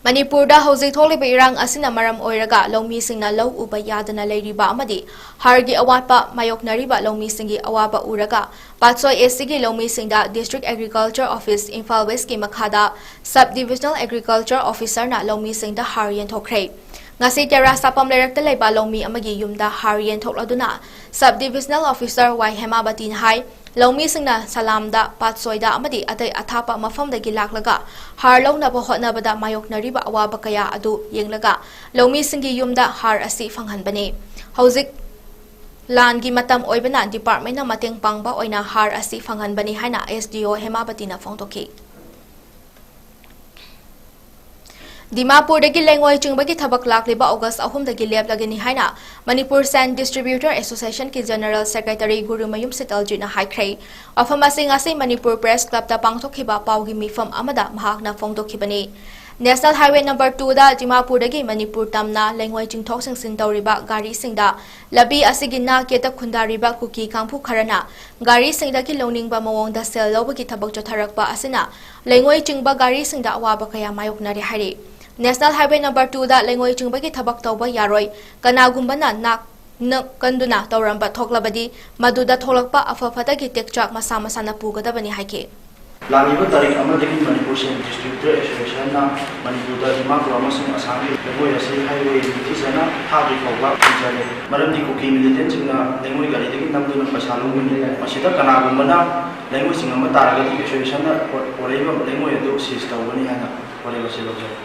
ꯃꯅꯤꯄꯨꯔꯗ ꯍꯧꯖꯤꯛ ꯊꯣꯛꯂꯤꯕ ꯏꯔꯥꯡ ꯑꯁꯤꯅ ꯃꯔꯝ ꯑꯣꯏꯔꯒ ꯂꯧꯃꯤꯁꯤꯡꯅ ꯂꯧ ꯎꯕ ꯌꯥꯗꯅ ꯂꯩꯔꯤꯕ ꯑꯃꯗꯤ ꯍꯥꯔꯒꯤ ꯑꯋꯥꯠꯄ ꯃꯥꯌꯣꯛꯅꯔꯤꯕ ꯂꯧꯃꯤꯁꯤꯡꯒꯤ ꯑꯋꯥꯕ ꯎꯔꯒ ꯄꯥꯠꯁꯣꯏ ꯑꯦꯁꯇꯤꯒꯤ ꯂꯧꯃꯤꯁꯤꯡꯗ District Agriculture Office ꯏꯝꯐꯥꯜ ꯋꯦꯁꯀꯤ ꯃꯈꯥꯗ Sub Divisional Agriculture Officerꯅ ꯂꯧꯃꯤꯁꯤꯡꯗ ꯍꯥꯔ ꯌꯦꯟꯊꯣꯛꯈ꯭ꯔꯦ꯫ ꯉꯁꯤ ꯇꯦꯔꯥ ꯁꯥꯄꯝ ꯂꯩꯔꯛꯇ ꯂꯩꯕ ꯂꯧꯃꯤ ꯑꯃꯒꯤ ꯌꯨꯝꯗ ꯍꯥꯔ ꯌꯦꯟꯊꯣꯛꯂꯗꯨꯅ Sub Divisional Officer ꯋꯥꯏ ꯍꯦꯃꯥꯕꯇꯤꯅ ꯍꯥꯏ, ꯂꯧꯃꯤꯁꯤꯡꯅ ꯁꯂꯥꯝꯗ, ꯄꯥꯠꯁꯣꯏꯗ ꯑꯃꯗꯤ ꯑꯇꯩ ꯑꯊꯥꯞꯄ ꯃꯐꯝꯗꯒꯤ ꯂꯥꯛꯂꯒ ꯍꯥꯔ ꯂꯧꯅꯕ ꯍꯣꯠꯅꯕꯗ ꯃꯥꯌꯣꯛꯅꯔꯤꯕ ꯑꯋꯥꯕ ꯀꯌꯥ ꯑꯗꯨ ꯌꯦꯡꯂꯒ ꯂꯧꯃꯤꯁꯤꯡꯒꯤ ꯌꯨꯝꯗ ꯍꯥꯔ ꯑꯁꯤ ꯐꯪꯍꯟꯕꯅꯤ꯫ ꯍꯧꯖꯤꯛ ꯂꯥꯟꯒꯤ ꯃꯇꯝ ꯑꯣꯏꯕꯅ departmentꯅ ꯃꯇꯦꯡ ꯄꯥꯡꯕ ꯑꯣꯏꯅ ꯍꯥꯔ ꯑꯁꯤ ꯐꯪꯍꯟꯕꯅꯤ ꯍꯥꯏꯅ S D O ꯍꯦꯃꯥꯕꯇꯤꯅ ꯐꯣꯡꯗꯣꯛꯈꯤ꯫ ꯗꯤꯃꯥꯄꯨꯔꯗꯒꯤ ꯂꯩꯉꯣꯏ ꯆꯤꯡꯕꯒꯤ ꯊꯕꯛ ꯂꯥꯛꯂꯤꯕ ꯑꯣꯒꯁ ꯑꯍꯨꯝꯗꯒꯤ ꯂꯦꯞꯂꯒꯅꯤ ꯍꯥꯏꯅ Manipur Sand Distributor Associationꯀꯤ General Secretary Gurumayum ꯁꯤꯇꯜꯖꯤꯠꯅ ꯍꯥꯏꯈ꯭ꯔꯦ꯫ ꯋꯥꯐꯝ ꯑꯁꯤ ꯉꯁꯤ ꯃꯅꯤꯄꯨꯔ Press Clubꯇ ꯄꯥꯡꯊꯣꯛꯈꯤꯕ ꯄꯥꯎꯒꯤ ꯃꯤꯐꯝ ꯑꯃꯗ ꯃꯍꯥꯛꯅ ꯐꯣꯡꯗꯣꯛꯈꯤꯕꯅꯤ꯫ National Highway number twoꯗ ꯗꯤꯃꯥꯄꯨꯔꯗꯒꯤ ꯃꯅꯤꯄꯨꯔ ꯇꯝꯅ ꯂꯩꯉꯣꯏ ꯆꯤꯡꯊꯣꯛ ꯆꯤꯡꯁꯤꯟ ꯇꯧꯔꯤꯕ ꯒꯥꯔꯤꯁꯤꯡꯗ ꯂꯝꯕꯤ ꯑꯁꯤꯒꯤ ꯅꯥꯛ ꯌꯦꯠꯇ ꯈꯨꯟꯗꯥꯔꯤꯕ ꯀꯨꯀꯤ ꯀꯥꯡꯕꯨ ꯈꯔꯅ ꯒꯥꯔꯤꯁꯤꯡꯗꯒꯤ ꯂꯧꯅꯤꯡꯕ ꯃꯑꯣꯡꯗ ꯁꯦꯜ ꯂꯧꯕꯒꯤ ꯊꯕꯛ ꯆꯠꯊꯔꯛꯄ ꯑꯁꯤꯅ ꯂꯩꯉꯣꯏ ꯆꯤꯡꯕ ꯒꯥꯔꯤꯁꯤꯡꯗ ꯑꯋꯥꯕ ꯀꯌꯥ ꯃꯥꯌꯣꯛꯅꯔꯦ ꯍꯥꯏꯔꯤ꯫ National Highway number twoꯗ ꯂꯩꯉꯣꯏ ꯆꯤꯡꯕꯒꯤ ꯊꯕꯛ ꯇꯧꯕ ꯌꯥꯔꯣꯏ, ꯀꯅꯥꯒꯨꯝꯕꯅ ꯅꯥꯛ ꯅ ꯀꯟꯗꯨꯅ ꯇꯧꯔꯝꯕ ꯊꯣꯛꯂꯕꯗꯤ ꯃꯗꯨꯗ ꯊꯣꯛꯂꯛꯄ ꯑꯐ ꯐꯠꯇꯒꯤ ꯇꯦꯛꯆꯥꯛ ꯃꯁꯥ ꯃꯁꯥꯅ ꯄꯨꯒꯗꯕꯅꯤ ꯍꯥꯏꯈꯤ꯫ ꯂꯥꯛꯂꯤꯕ ꯇꯥꯔꯤꯛ ꯑꯃꯗꯒꯤ ꯃꯅꯤꯄꯨꯔ Sand Distributor Associationꯅ ꯃꯅꯤꯄꯨꯔꯗ ꯗꯤꯃꯥꯄꯨꯔ ꯑꯃꯁꯨꯡ ꯑꯁꯥꯝꯒꯤ ꯂꯩꯉꯣꯏ ꯑꯁꯤ highway ꯅꯤꯡꯊꯤꯖꯅ ꯊꯥꯗ꯭ꯔꯤ ꯐꯥꯎꯕ ꯊꯤꯡꯖꯔꯦ꯫ ꯃꯔꯝꯗꯤ ꯀꯨꯀꯤ militantꯁꯤꯡꯅ ꯂꯩꯉꯣꯏ ꯒꯥꯔꯤꯗꯒꯤ ꯅꯝꯗꯨꯅ ꯄꯩꯁꯥ ꯂꯧꯕꯅꯤ꯫ ꯃꯁꯤꯗ ꯀꯅꯥꯒꯨꯝꯕꯅ ꯂꯩꯉꯣꯏ ꯆꯤꯡꯉꯝꯕ ꯇꯥꯔꯒꯗꯤ associationꯅ ꯄꯣ-, ꯄꯣꯔꯛꯏꯕ ꯂꯩꯉꯣꯏ ꯑꯗꯨ seize ꯇꯧꯒꯅꯤ ꯍꯥꯏꯅ ꯋꯥꯔꯦꯞ ꯑꯁꯤ ꯂꯧꯖꯔꯦ꯫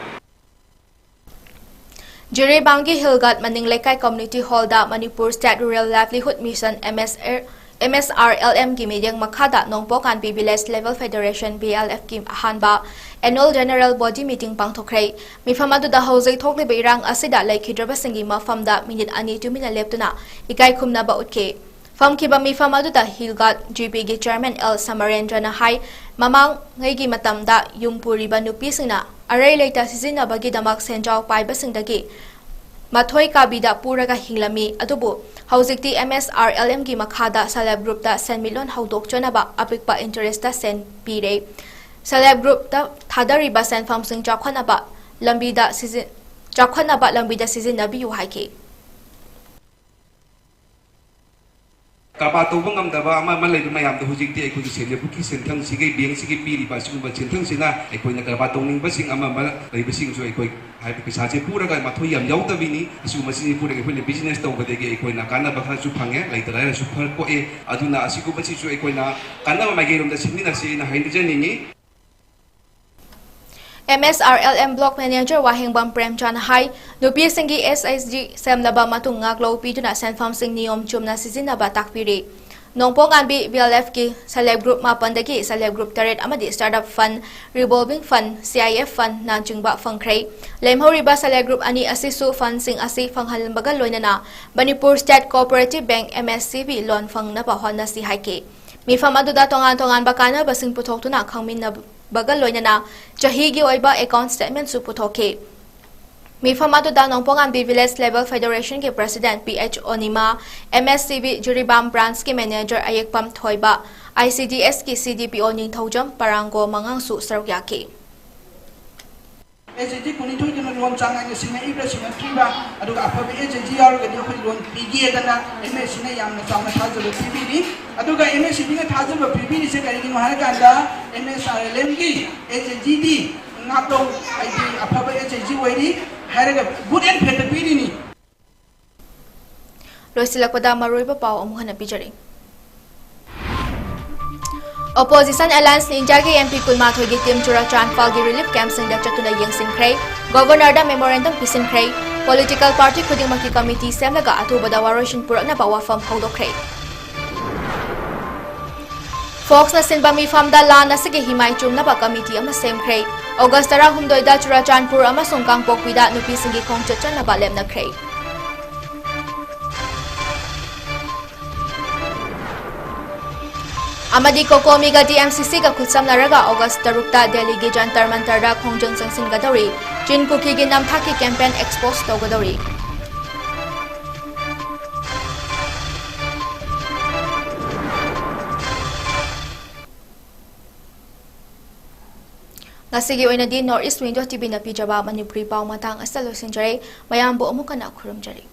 ꯖꯤꯔꯤꯕꯥꯝꯒꯤ Hill Guard ꯃꯅꯤꯡ ꯂꯩꯀꯥꯏ community hallꯗ Manipur State Rural Livelihood Mission, M S R, M S R L Mꯒꯤ ꯃꯤꯠꯌꯦꯡ ꯃꯈꯥꯗ ꯅꯣꯡꯄꯣꯛ ꯀꯥꯟꯄꯤ Village Level Federation, V L Fꯀꯤ ꯑꯍꯥꯟꯕ Annual General Body Meeting ꯄꯥꯡꯊꯣꯛꯈ꯭ꯔꯦ꯫ ꯃꯤꯐꯝ ꯑꯗꯨꯗ ꯍꯧꯖꯤꯛ ꯊꯣꯛꯂꯤꯕ ꯏꯔꯥꯡ ꯑꯁꯤꯗ ꯂꯩꯈꯤꯗ꯭ꯔꯕꯁꯤꯡꯒꯤ ꯃꯐꯝꯗ minute ꯑꯅꯤ ꯇꯨꯃꯤꯟꯅ ꯂꯦꯞꯇꯨꯅ ꯏꯀꯥꯏ ꯈꯨꯝꯅꯕ ꯎꯠꯈꯤ꯫ ꯐꯝꯈꯤꯕ ꯃꯤꯐꯝ ꯑꯗꯨꯗ Hill Guard G Pꯒꯤ Chairman L ꯁꯃꯔꯦꯟꯗ꯭ꯔꯅ ꯍꯥꯏ, ꯃꯃꯥꯡꯉꯩꯒꯤ ꯃꯇꯝꯗ ꯌꯨꯝ ꯄꯨꯔꯤꯕ ꯅꯨꯄꯤꯁꯤꯡꯅ ꯑꯔꯩ ꯂꯩꯇ ꯁꯤꯖꯤꯟꯅꯕꯒꯤꯗꯃꯛ ꯁꯦꯟꯖꯥꯎ ꯄꯥꯏꯕꯁꯤꯡꯗꯒꯤ ꯃꯊꯣꯏ ꯀꯥꯕꯤꯗ ꯄꯨꯔꯒ ꯍꯤꯡꯂꯝꯃꯤ, ꯑꯗꯨꯕꯨ ꯍꯧꯖꯤꯛꯇꯤ M S R L Mꯒꯤ ꯃꯈꯥꯗ Self Help Groupꯇ ꯁꯦꯟꯃꯤꯠꯂꯣꯟ ꯍꯧꯗꯣꯛꯆꯅꯕ ꯑꯄꯤꯛꯄ interestꯇ ꯁꯦꯟ ꯄꯤꯔꯦ꯫ Self Help Groupꯇ ꯊꯥꯗꯔꯤꯕ ꯁꯦꯟꯐꯝꯁꯤꯡ ꯆꯥꯎꯈꯠꯅꯕ ꯂꯝꯕꯤꯗ ꯁꯤꯖꯤ-, ꯆꯥꯎꯈꯠꯅꯕ ꯂꯝꯕꯤꯗ ꯁꯤꯖꯤꯟꯅꯕꯤꯌꯨ ꯍꯥꯏꯈꯤ꯫ ꯀꯔꯕꯥꯔ ꯇꯧꯕ ꯉꯝꯗꯕ ꯑꯃ ꯑꯃ ꯂꯩꯕ ꯃꯌꯥꯝꯗꯣ ꯍꯧꯖꯤꯛꯇꯤ ꯑꯩꯈꯣꯏꯒꯤ ꯁꯦꯟꯖꯦꯄꯨꯒꯤ ꯁꯦꯟꯊꯪꯁꯤꯒꯤ, ꯕꯦꯡꯁꯤꯒꯤ ꯄꯤꯔꯤꯕ ꯑꯁꯤꯒꯨꯝꯕ ꯁꯦꯟꯊꯪꯁꯤꯅ ꯑꯩꯈꯣꯏꯅ ꯀꯔꯕꯥꯔ ꯇꯧꯅꯤꯡꯕꯁꯤꯡ ꯑꯃ ꯑꯃ ꯂꯩꯕꯁꯤꯡꯁꯨ ꯑꯩꯈꯣꯏ ꯍꯥꯏꯕꯗꯤ ꯄꯩꯁꯥꯁꯦ ꯄꯨꯔꯒ ꯃꯊꯣꯏ ꯌꯥꯝ ꯌꯥꯎꯗꯕꯤꯅꯤ꯫ ꯑꯁꯤꯒꯨꯝꯕꯁꯤꯡꯁꯤ ꯄꯨꯔꯒ ꯑꯩꯈꯣꯏꯅ business ꯇꯧꯕꯗꯒꯤ ꯑꯩꯈꯣꯏꯅ ꯀꯥꯟꯅꯕ ꯈꯔꯁꯨ ꯐꯪꯉꯦ, ꯂꯩꯇ ꯂꯥꯏꯔꯁꯨ ꯈꯔ ꯀꯣꯛꯑꯦ꯫ ꯑꯗꯨꯅ ꯑꯁꯤꯒꯨꯝꯕꯁꯤꯁꯨ ꯑꯩꯈꯣꯏꯅ ꯀꯥꯟꯅꯕ ꯃꯥꯏꯀꯩꯔꯣꯝꯗ ꯁꯤꯟꯃꯤꯟꯅꯁꯦꯅ ꯍꯥꯏꯖꯅꯤꯡꯉꯤ꯫ M S R L M block manager ꯋꯥꯍꯦꯡꯕꯝ ꯄ꯭ꯔꯦꯝꯆꯥꯟꯅ ꯍꯥꯏ, ꯅꯨꯄꯤꯁꯤꯡꯒꯤ ꯑꯦꯁ ꯑꯩꯆ ꯖꯤ ꯁꯦꯝꯂꯕ ꯃꯇꯨꯡ ꯉꯥꯛꯂꯧ ꯄꯤꯗꯨꯅ ꯁꯦꯟꯐꯝꯁꯤꯡ ꯅꯤꯌꯣꯝ ꯆꯨꯝꯅ ꯁꯤꯖꯤꯟꯅꯕ ꯇꯥꯛꯄꯤꯔꯤ꯫ ꯅꯣꯡꯄꯣꯛꯉꯥꯟꯕꯤ ꯕꯤ ꯑꯦꯜ ꯑꯦꯐꯀꯤ self help group ꯃꯥꯄꯟꯗꯒꯤ self help group ꯇꯔꯦꯠ ꯑꯃꯗꯤ startup fund, revolving fund, C I F fundꯅꯆꯤꯡꯕ ꯐꯪꯈ꯭ꯔꯦ꯫ ꯂꯦꯝꯍꯧꯔꯤꯕ self help group ꯑꯅꯤ ꯑꯁꯤꯁꯨ fundꯁꯤꯡ ꯑꯁꯤ ꯐꯪꯍꯟꯕꯒ ꯂꯣꯏꯅꯅ Manipur State Cooperative Bank, M S C B, loan ꯐꯪꯅꯕ ꯍꯣꯠꯅꯁꯤ ꯍꯥꯏꯈꯤ꯫ ꯃꯤꯐꯝ ꯑꯗꯨꯗ ꯇꯣꯉꯥꯟ ꯇꯣꯉꯥꯟꯕ ꯀꯥꯟꯅꯕꯁꯤꯡ ꯄꯨꯊꯣꯛꯇꯨꯅ ꯈꯪꯃꯤꯟꯅꯕꯒ ꯂꯣꯏꯅꯅ ꯆꯍꯤꯒꯤ ꯑꯣꯏꯕ account statementꯁꯨ ꯄꯨꯊꯣꯛꯈꯤ꯫ ꯃꯤꯐꯝ ꯑꯗꯨꯗ ꯅꯣꯡꯄꯣꯛꯉꯥꯟꯕꯤ village level federationꯒꯤ president P H Onima, M S C B ꯖꯤꯔꯤꯕꯥꯝ branchꯀꯤ manager ꯑꯌꯦꯛꯄꯝ ꯊꯣꯏꯕ, I C D Sꯀꯤ C D P O ꯅꯤꯡꯊꯧꯖꯝ ꯄꯔꯥꯡꯒꯣ ꯃꯉꯥꯡꯁꯨ ꯁꯔꯨꯛ ꯌꯥꯈꯤ꯫ ꯑꯦꯁ ꯑꯩꯆ ꯖꯤ ꯀꯨꯟꯅꯤꯊꯣꯏꯗꯨꯅ loan ꯆꯥꯡ ꯅꯥꯏꯅ ꯁꯤꯡꯉꯛꯏꯕ꯭ꯔꯥ ꯁꯤꯡꯉꯛꯇ꯭ꯔꯤꯕ꯭ꯔꯥ, ꯑꯗꯨꯒ ꯑꯐꯕ ꯑꯦꯁ ꯑꯩꯆ ꯖꯤ ꯌꯥꯎꯔꯒꯗꯤ ꯑꯩꯈꯣꯏ loan ꯄꯤꯒꯦꯗꯅ M S Cꯅ ꯌꯥꯝꯅ ꯆꯥꯎꯅ ꯊꯥꯖꯕ ꯄꯤꯕꯤꯔꯤ꯫ ꯑꯗꯨꯒ M S C Bꯅ ꯊꯥꯖꯕ ꯄꯤꯕꯤꯔꯤꯁꯦ ꯀꯔꯤꯒꯤꯅꯣ ꯍꯥꯏꯔꯀꯥꯟꯗ, M S R L Mꯒꯤ ꯑꯦꯁ ꯑꯩꯆ ꯖꯤꯗꯤ ꯉꯥꯛꯂꯧ, ꯍꯥꯏꯗꯤ ꯑꯐꯕ ꯑꯦꯁ ꯑꯩꯆ ꯖꯤ ꯑꯣꯏꯔꯤ ꯍꯥꯏꯔꯒ good and faithꯇ ꯄꯤꯔꯤꯅꯤ꯫ ꯂꯣꯏꯁꯤꯜꯂꯛꯄꯗ ꯃꯔꯨꯑꯣꯏꯕ ꯄꯥꯎ ꯑꯃꯨꯛ ꯍꯟꯅ ꯄꯤꯖꯔꯤ꯫ Opposition Alliance Indiaꯒꯤ M P ꯀꯨꯟꯃꯥꯊꯣꯏꯒꯤ team ꯆꯨꯔꯥꯆꯥꯟꯄꯥꯜꯒꯤ relief campꯁꯤꯡꯗ ꯆꯠꯇꯨꯅ ꯌꯦꯡꯁꯤꯟꯈ꯭ꯔꯦ꯫ Governorꯗ memorandum ꯄꯤꯁꯤꯟꯈ꯭ꯔꯦ꯫ Political party ꯈꯨꯗꯤꯡꯃꯛꯀꯤ committee ꯁꯦꯝꯂꯒ ꯑꯊꯨꯕꯗ ꯋꯥꯔꯣꯏꯁꯤꯟ ꯄꯨꯔꯛꯅꯕ ꯋꯥꯐꯝ ꯍꯧꯗꯣꯛꯈ꯭ꯔꯦ꯫ Foxꯅ ꯁꯤꯟꯕ ꯃꯤꯐꯝꯗ ꯂꯥꯟ ꯑꯁꯤꯒꯤ ꯍꯤꯃꯥꯏ ꯆꯨꯝꯅꯕ committee ꯑꯃ ꯁꯦꯝꯈ꯭ꯔꯦ꯫ August ꯇꯔꯥꯍꯨꯝꯗꯣꯏꯗ ꯆꯨꯔꯥꯆꯥꯟꯄꯨꯔ ꯑꯃꯁꯨꯡ ꯀꯥꯡꯄꯣꯛꯄꯤꯗ ꯅꯨꯄꯤꯁꯤꯡꯒꯤ ꯈꯣꯡꯆꯠ ꯆꯠꯅꯕ ꯂꯦꯞꯅꯈ꯭ꯔꯦ꯫ ꯑꯃꯗꯤ COCOMIꯒ TMCCꯒ ꯈꯨꯠꯁꯝꯅꯔꯒ August ꯇꯔꯨꯛꯇ ꯗꯦꯜꯂꯤꯒꯤ ꯖꯟꯇꯔ ꯃꯟꯇꯔꯗ ꯈꯣꯡꯖꯪ ꯆꯪꯁꯤꯟꯒꯗꯧꯔꯤ꯫ ꯆꯤꯟ ꯀꯨꯀꯤꯒꯤ ꯅꯝꯊꯥꯛꯀꯤ campaign expose ꯇꯧꯒꯗꯧꯔꯤ꯫ ꯑꯁꯤꯒꯤ ꯑꯣꯏꯅꯗꯤ North East Window TVꯅ ꯄꯤꯖꯕ ꯃꯅꯤꯄꯨꯔꯤ ꯄꯥꯎ ꯃꯇꯥꯡ ꯑꯁꯤꯗ ꯂꯣꯏꯁꯤꯟꯖꯔꯦ꯫ ꯃꯌꯥꯝꯕꯨ ꯑꯃꯨꯛ ꯍꯟꯅ ꯈꯨꯔꯨꯝꯖꯔꯤ꯫